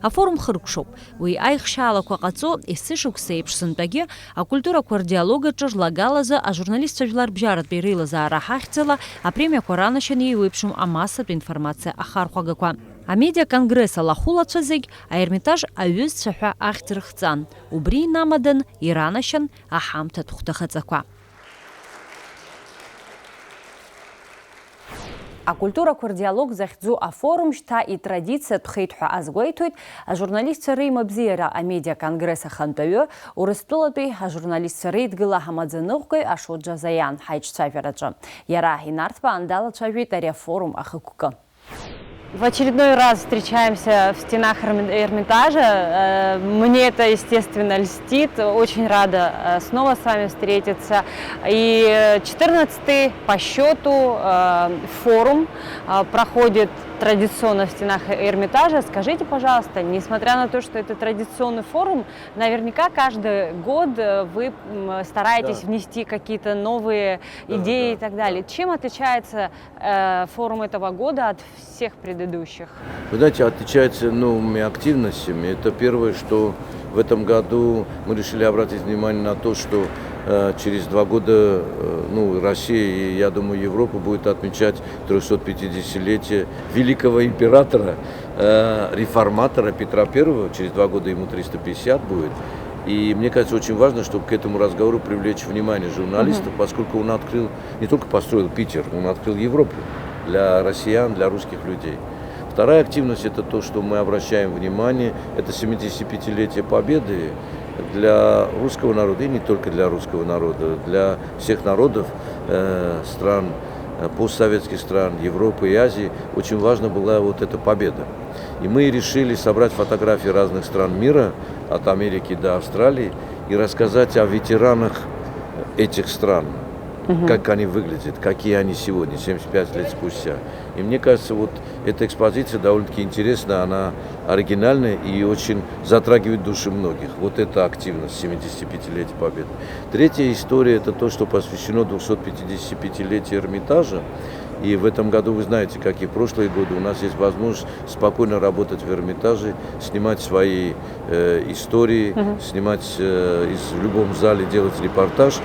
Афорум хыркәшоуп. Уи аихшьаалақәа ҟаҵо, есышықәса еиԥш сынтәагьы акультурақәа рдиалог аҿы рлагалазы ажурналистцәа жәларбжьаратәи реилазаара ҳахьӡала апремиақәа ранашьан еиуеиԥшым амассатә информациа ахархәагақәа. Амедиаконгресс алахәылацәа зегь аермитаж аҩызцәа ҳәа ахьӡ рыхҵан. Убри инамадан иранашьан аҳамҭатә хәҭахаҵақәа. Акультурақәа рдиалог захьӡу афорум шьҭа итрадициатәхеит ҳәа азгәеиҭоит ажурналистцәа реимабзиара амедиаконгресс ахантәаҩы, Урыстәылатәи ажурналистцәа реидгыла ҳамаӡаныҟәгаҩ Ашот Џьазаиан ҳаиҿцәажәараҿы. Иара инарҭбаан далацәажәеит ари афорум ахықәкы. В очередной раз встречаемся в стенах Эрми-, Эрмитажа. Э, мне это, естественно, льстит. Очень рада, э, снова с вами встретиться. И, э, четырнадцатый по счёту, э, форум, э, проходит традиционно в стенах Эрмитажа. Скажите, пожалуйста, несмотря на то, что это традиционный форум, наверняка каждый год, э, вы, м, стараетесь Да. внести какие-то новые Да, идеи да, и так далее. да. Чем отличается, э, форум этого года от всех предыдущих? Вы знаете, отличается новыми активностями. Это первое, что в этом году мы решили обратить внимание на то, что, э, через два года, э, ну, Россия и, я думаю, Европа будет отмечать трёхсот пятидесятилетие великого императора, э, реформатора Петра Первого. Через два года ему триста пятьдесят будет. И мне кажется, очень важно, чтобы к этому разговору привлечь внимание журналистов, Мгм. поскольку он открыл, не только построил Питер, он открыл Европу для россиян, для русских людей. Вторая активность — это то, что мы обращаем внимание, это семидесятипятилетие Победы. Для русского народа, и не только для русского народа, для всех народов, э, стран, э, постсоветских стран Европы и Азии очень важна была вот эта победа. И мы решили собрать фотографии разных стран мира, от Америки до Австралии, и рассказать о ветеранах этих стран, Мгм. как они выглядят, какие они сегодня, семьдесят пять лет спустя. И мне кажется, вот эта экспозиция довольно-таки интересная, она оригинальная и очень затрагивает души многих. Вот эта активность семидесятипятилетия Победы. Третья история — это то, что посвящено двухсотпятидесятипятилетию Эрмитажа. И в этом году, вы знаете, как и в прошлые годы, у нас есть возможность спокойно работать в Эрмитаже, снимать свои, э, истории, Мгм. снимать, э, из, в любом зале делать репортаж.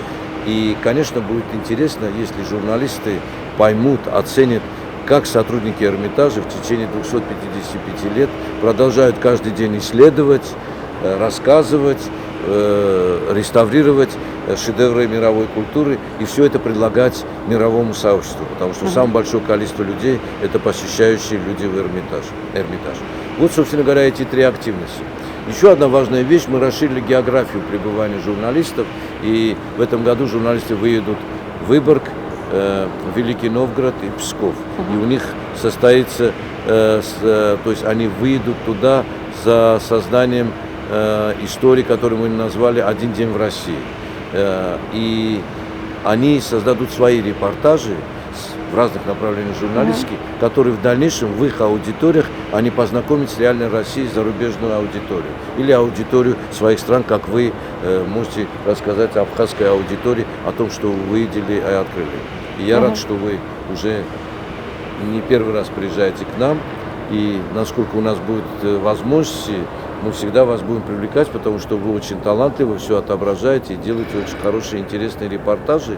И, конечно, будет интересно, если журналисты поймут, оценят, как сотрудники Эрмитажа в течение двухсот пятидесяти пяти лет продолжают каждый день исследовать, э, рассказывать, э, реставрировать, э, шедевры мировой культуры и всё это предлагать мировому сообществу, потому что Мгм. самое большое количество людей — это посещающие люди в Эрмитаж, Эрмитаж. Вот, собственно говоря, эти три активности. Ещё одна важная вещь: мы расширили географию пребывания журналистов, и в этом году журналисты выедут в Выборг, э, Великий Новгород и Псков. Мгм. И у них состоится, э, с-, э, то есть они выедут туда за созданием, э, истории, которую мы назвали «Один день в России». Э, и они создадут свои репортажи с-, в разных направлениях журналистики, Мгм. которые в дальнейшем в их аудиториях они познакомят с реальной Россией зарубежную аудиторию или аудиторию своих стран, как вы, э, можете рассказать абхазской аудитории о том, что вы увидели и открыли. И я рад, Мгм. что вы уже не первый раз приезжаете к нам, и насколько у нас будут, э, возможности, мы всегда вас будем привлекать, потому что вы очень талантливы, всё отображаете и делаете очень хорошие, интересные репортажи.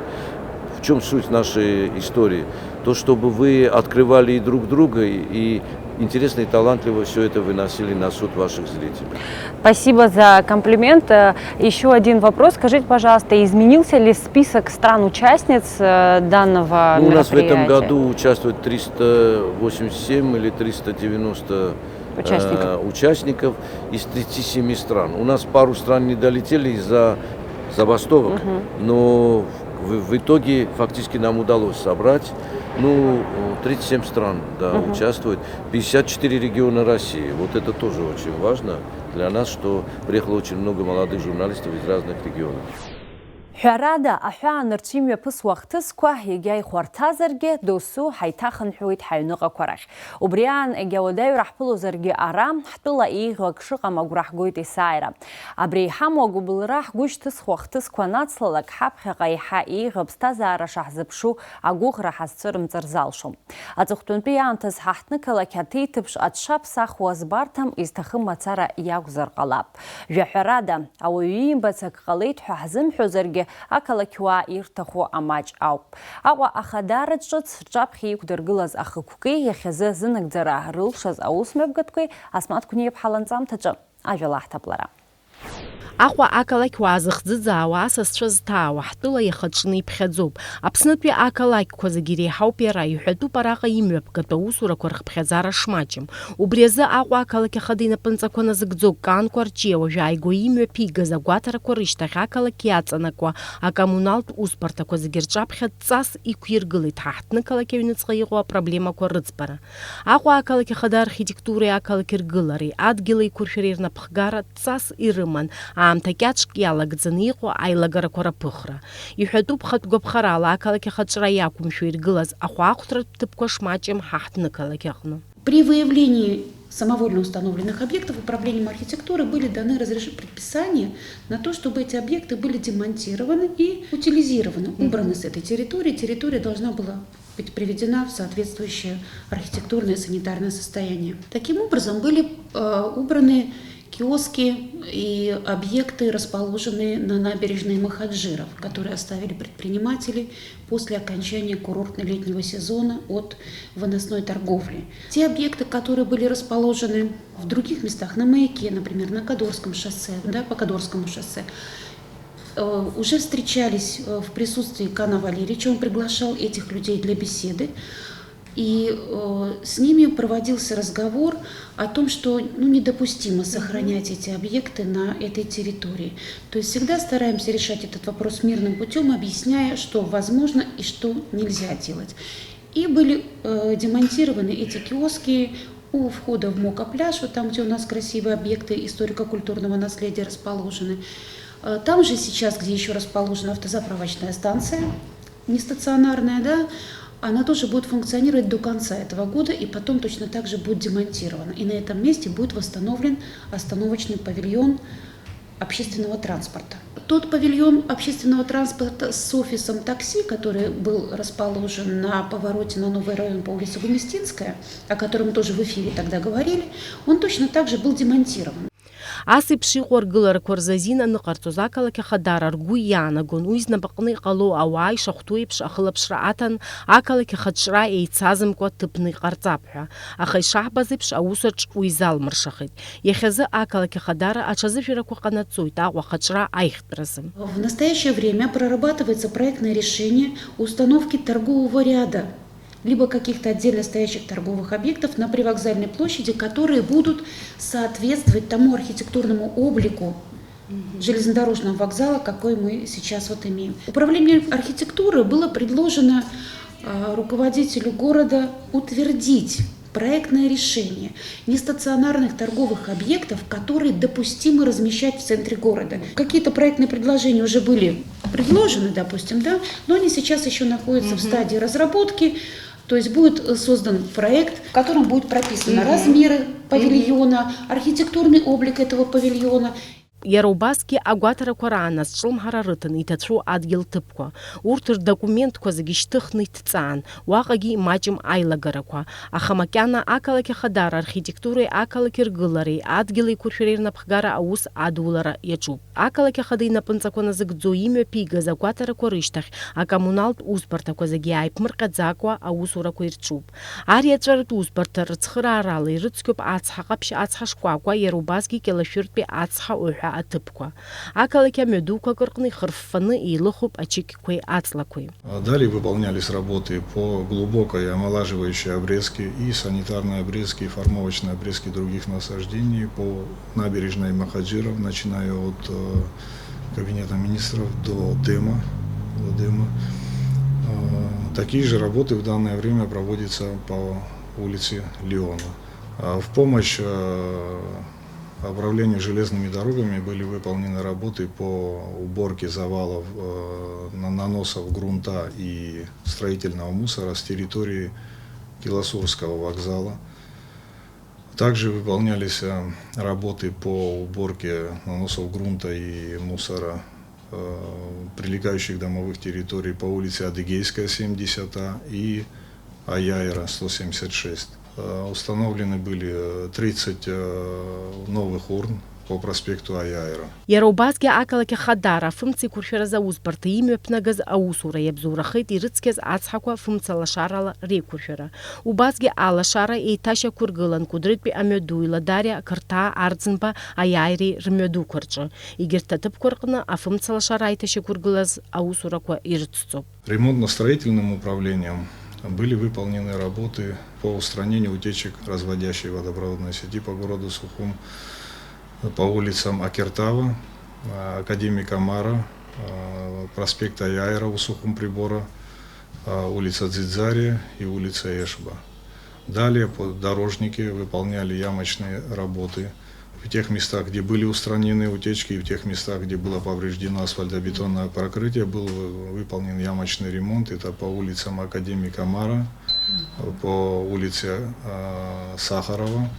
В чём суть нашей истории? То, чтобы вы открывали и друг друга, и, и интересно и талантливо всё это выносили на суд ваших зрителей. Спасибо за комплимент. Э, ещё один вопрос. Скажите, пожалуйста, изменился ли список стран-участниц, э, данного Ну, у нас в этом мероприятия? году участвует триста восемьдесят семь или триста девяносто, Участников. э, участников из тридцати семи стран. У нас пару стран не долетели из-за забастовок, Мгм. но в, в итоге фактически нам удалось собрать, ну, тридцать семь стран, да, Мгм. участвуют, пятьдесят четыре региона России. Вот это тоже очень важно. Для нас, что приехало очень много молодых журналистов из разных регионов. Ҳәарада, аҳәаанырцә имҩаԥысуа ахҭысқәа егьа ихәарҭазаргьы, досу ҳаиҭахынҳәуеит ҳаҩныҟақәа рахь. Убри аан егьа уадаҩра ҳԥылозаргьы ара, ҳтәыла еиӷьу ак шыҟам агәра ҳгоит есааира. Абри иҳамоу агәыбылра ҳгәы шьҭызхуа ахҭысқәа анацлалак, ҳаԥхьаҟа еиҳа еиӷьу аԥсҭазаара шаҳзыԥшу агәыӷра ҳазцәырымҵыр залшом. Аҵыхәтәантәи аамҭазы ҳа ҳҭнықалақь аҭеиҭыԥш аҽаԥсахуа збарҭам, изҭахым мацара иакәзар ҟалап. Жәаҳәарада, ауаҩы иимбац ак ҟалеит ҳәа ҳзымҳәозаргьы, ақалақьуаа ирҭаху амаҷ ауп. Аҟәа ахадаратә ҿыц рҿаԥхьа иқәдыргылаз ахықәкеи иахьазы зынагӡара рылшаз аусмҩаԥгатәқәеи Асмаҭ Қәниаԥҳа ланҵамҭаҿы ажәа лаҳҭап лара. Аҟәа ақалақьуаа зыхӡыӡаауа асасцәа зҭаауа ҳтәыла иахаҿны иԥхьаӡоуп. Аԥснытәи ақалақьқәа зегьы иреиҳауп иара, иҳәатәуп араҟа имҩаԥгатәу аусурақәа рхыԥхьаӡара шмаҷым. Убри азы Аҟәа ақалақь ахада инапынҵақәа назыгӡо Кан Кәарҷиа уажә ааигәа имҩаԥигаз агәаҭарақәа рышьҭахь ақалақь иаҵанакуа акоммуналтә усбарҭақәа зегьы рҿаԥхьа дҵас иқәиргылеит ҳа ҳҭнықалақь аҩныҵҟа иҟоу апроблемақәа рыӡбара. Аҟәа ақалақь ахада архитектуреи ақалақь ргылареи, адгьыл еиқәыршәареи рнапхгара дҵас ирыман, аамҭа кьаҿк иалагӡаны иҟоу аилагарақәа раԥыхра. Иҳәатәуп, хатә гәаԥхарала ақалақь ахаҿра иақәымшәо иргылаз ахәаахәҭратә ҭыԥқәа шмаҷым ҳа ҳҭнықалақь аҟны. При выявлении самовольно установленных объектов управлением архитектуры были даны разреш-, предписания на то, чтобы эти объекты были демонтированы и утилизированы, убраны с этой территории. Территория должна была быть приведена в соответствующее архитектурное и санитарное состояние. Таким образом, были э, убраны киоски и объекты, расположенные на набережной Махаджиров, которые оставили предприниматели после окончания курортно-летнего сезона от выносной торговли. Те объекты, которые были расположены в других местах, на Маяке, например, на Кадорском шоссе, да, по Кадорскому шоссе, э, уже встречались э, в присутствии Кана Валерьевича, он приглашал этих людей для беседы. И э, с ними проводился разговор о том, что ну, недопустимо сохранять эти объекты на этой территории. То есть всегда стараемся решать этот вопрос мирным путем, объясняя, что возможно и что нельзя делать. И были э, демонтированы эти киоски у входа в Мока пляж, вот там, где у нас красивые объекты историко-культурного наследия расположены. Э, Там же сейчас, где еще расположена автозаправочная станция, нестационарная, да, она тоже будет функционировать до конца этого года и потом точно так же будет демонтирована. И на этом месте будет восстановлен остановочный павильон общественного транспорта. Тот павильон общественного транспорта с офисом такси, который был расположен на повороте на Новый район по улице Гумистинская, о котором мы тоже в эфире тогда говорили, он точно так же был демонтирован. Ас еиԥш иҟоу аргыларақәа рзы азин аныҟарҵоз ақалақь ахадара ргәы иаанагон уи знапаҟны иҟало ауаа ишахәҭоу еиԥш ахылаԥшра аҭан ақалақь ахаҿра еицазымкуа ҭыԥны иҟарҵап ҳәа, аха ишаҳбаз еиԥш аусаҿ уи залмыршахеит. Иахьазы ақалақь ахадара аҽазыжәрақәа ҟанаҵоит Аҟәа ахаҿра аиӷьтәразы. В настоящее время прорабатывается проектное решение установки торгового ряда либо каких-то отдельно стоящих торговых объектов на привокзальной площади, которые будут соответствовать тому архитектурному облику железнодорожного вокзала, какой мы сейчас вот имеем. Управление архитектуры было предложено э, руководителю города утвердить проектное решение нестационарных торговых объектов, которые допустимо размещать в центре города. Какие-то проектные предложения уже были предложены, допустим, да, но они сейчас еще находятся в стадии разработки. То есть будет э, создан проект, в котором будут прописаны размеры павильона, архитектурный облик этого павильона. Иара убасгьы агәаҭарақәа раан азҿлымҳара рыҭан иҭацәу адгьыл ҭыԥқәа. Урҭ рдокументқәа зегьы шьҭыхны иҭҵаан, уаҟагьы имаҷым аилагарақәа. Аха макьана ақалақь ахадара архитектуреи ақалақь ргылареи адгьыл еиқәыршәареи рнапхгара аус адулара иаҿуп. Ақалақь ахада инапынҵақәа назыгӡо имҩаԥигаз агәаҭарақәа рышьҭахь акоммуналтә усбарҭақәа зегьы ааиԥмырҟьаӡакәа аусурақәа ирҿуп. Ари аҵәаратә усбарҭа рыцхыраарала ирыцқьоуп Ацҳа Ҟаԥшь, Ацҳа Шкәакәа, иара убасгьы Кьалашәыртәи Ацҳа Уҳәа аҭыԥқәа. Ақалақь амҩадуқәак рҟны ихырффаны еилыхуп ачықьқәеи аҵлақәеи. Далее выполнялись работы по глубокой омолаживающей обрезке и санитарной обрезке, и формовочной обрезке других насаждений по набережной Махаджиров, начиная от э, Кабинета министров до ДЭМа, до ДЭМа. Э, Такие же работы в данное время проводятся по улице Леона. А В помощь э, Управлением железными дорогами были выполнены работы по уборке завалов, э, на-, наносов грунта и строительного мусора с территории Киласурского вокзала. Также выполнялись, э, работы по уборке наносов грунта и мусора, э, прилегающих домовых территорий по улице Адыгейская, семьдесят А и Аяйра, сто семьдесят шесть. Э, установлены были, э, тридцать, э, новых урн по проспекту Аяйра. Иара убасгьы ақалақь Ахадара афымца еиқәыршәаразы аусбарҭа имҩаԥнагаз аусура иабзоурахеит ирыцқьаз ацҳақәа фымца лашарала реиқәыршәара. Убасгьы алашара еиҭашьақәыргылан Кәыдрытәи амҩаду, Ладариа, Қырҭаа, Арӡынба, Аиааиреи рмҩадуқәа рҿы. Егьырҭ аҭыԥқәа рҟны афымца лашара аиҭашьақәыргылаз аусурақәа ирыцҵоуп. Ремонтно-строительным управлением были выполнены работы по устранению утечек разводящей водопроводной сети по городу Сухум, по улицам Акертава, э, Академика Мара, э, проспекта Яйра у Сухум-Прибора, э, улица Дзидзария и улица Эшба. Далее по-, дорожники выполняли ямочные работы в тех местах, где были устранены утечки, и в тех местах, где было повреждено асфальтобетонное покрытие, был вы-, выполнен ямочный ремонт. Это по улицам Академика Мара, по улице, э, Сахарова,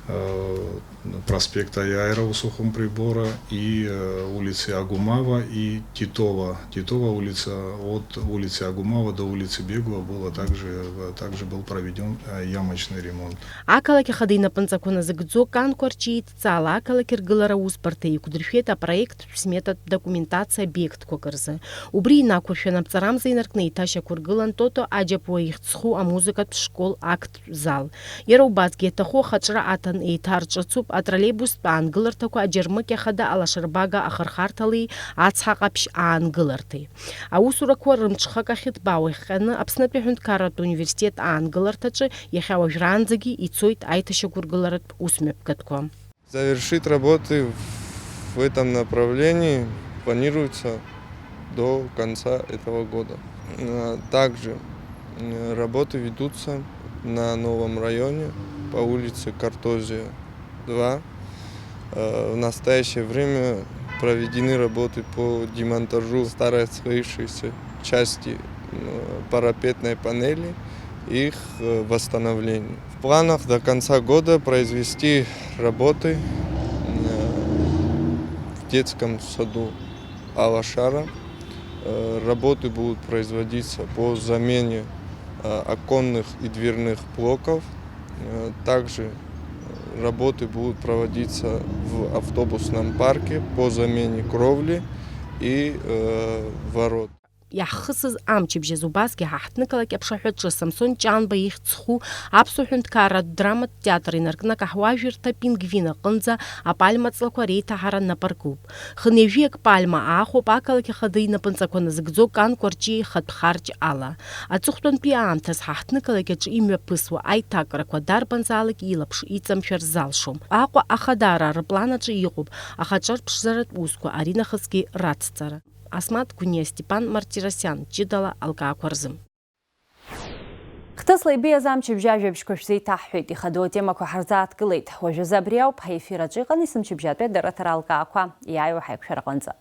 э, проспекта Яйра у Сухум-Прибора и, э, улицы Агумава и Титова. Титова улица, от улицы Агумава до улицы Бегова было также, э, также был проведен, э, ямочный ремонт. Ақалақь Ахада инапынҵақәа назыгӡо Кан Кәарҷиа идҵала ақалақь ргылара аусбарҭа еиқәдыршәеит апроект сметатә документациа обиектқәак рзы. Убри инақәыршәаны аԥҵарамза инаркны еиҭашьақәыргылан Тото Аџьаԥуа ихьӡ зху амузыкатә школ актә зал. Иара убасгьы иаҭаху ахаҿра аҭан еиҭарҿыцуп атроллеибустә аангыларҭақәа аџьармыкьа хада алашарбага ахырхарҭалеи ацҳа ҟаԥшь аангыларҭеи. Аусурақәа рымҽхак ахь иҭбаау иахҟьаны Аԥснытәи аҳәынҭқарратә университет аангыларҭаҿы иахьа уажәраанӡагьы ицоит аиҭашьақәыргыларатә усмҩаԥгатәқәа. Завершить работы в этом направлении планируется до конца этого года. А, также, м, работы ведутся на новом районе по улице Картозия, два. Э, в настоящее время проведены работы по демонтажу старой отслоившейся части, м, парапетной панели, их, э, восстановлению. В планах до конца года произвести работы, э, в детском саду Алашара. Э, работы будут производиться по замене, э, оконных и дверных блоков. Э, также, э, работы будут проводиться в автобусном парке по замене кровли и, э, ворот. Иаҳхысыз амчыбжь азы убасгьы ҳа ҳҭнықалақь аԥшаҳәаҿы Самсон Ҷанба ихьӡ зху Аԥсуа ҳәынҭқарратә драматә театр инаркны акаҳуажәырҭа Пингвин аҟынӡа апальма ҵлақәа реиҭаҳара напаркуп. Хынҩажәиак пальма аахәоуп ақалақь Ахада инапынҵақәа назыгӡо Кан Кәарҷиа ихатә харџь ала. Аҵыхәтәантәи аамҭаз ҳа ҳҭнықалақь аҿы имҩаԥысуа аиҭакрақәа дарбанзаалак илаԥш иҵамшәар залшом. Аҟәа Ахадара рыплан аҿы иҟоуп ахаҿарԥшӡаратә усқәа аринахысгьы рацҵара. Асмаҭ Гәыниа, Степан Мартиросиан, ҷыдала алкаақәа рзы. Хҭысла ибеиаз амчыбжь ажәабжьқәа шәзеиҭаҳҳәеит, ихадоу атемақәа ҳарзааҭгылеит. Уажәазы абри ауп ҳаефир аҿы иҟан есымчыбжьатәи адырраҭара алкаақәа. Иааиуа ҳаиқәшәара аҟынӡа.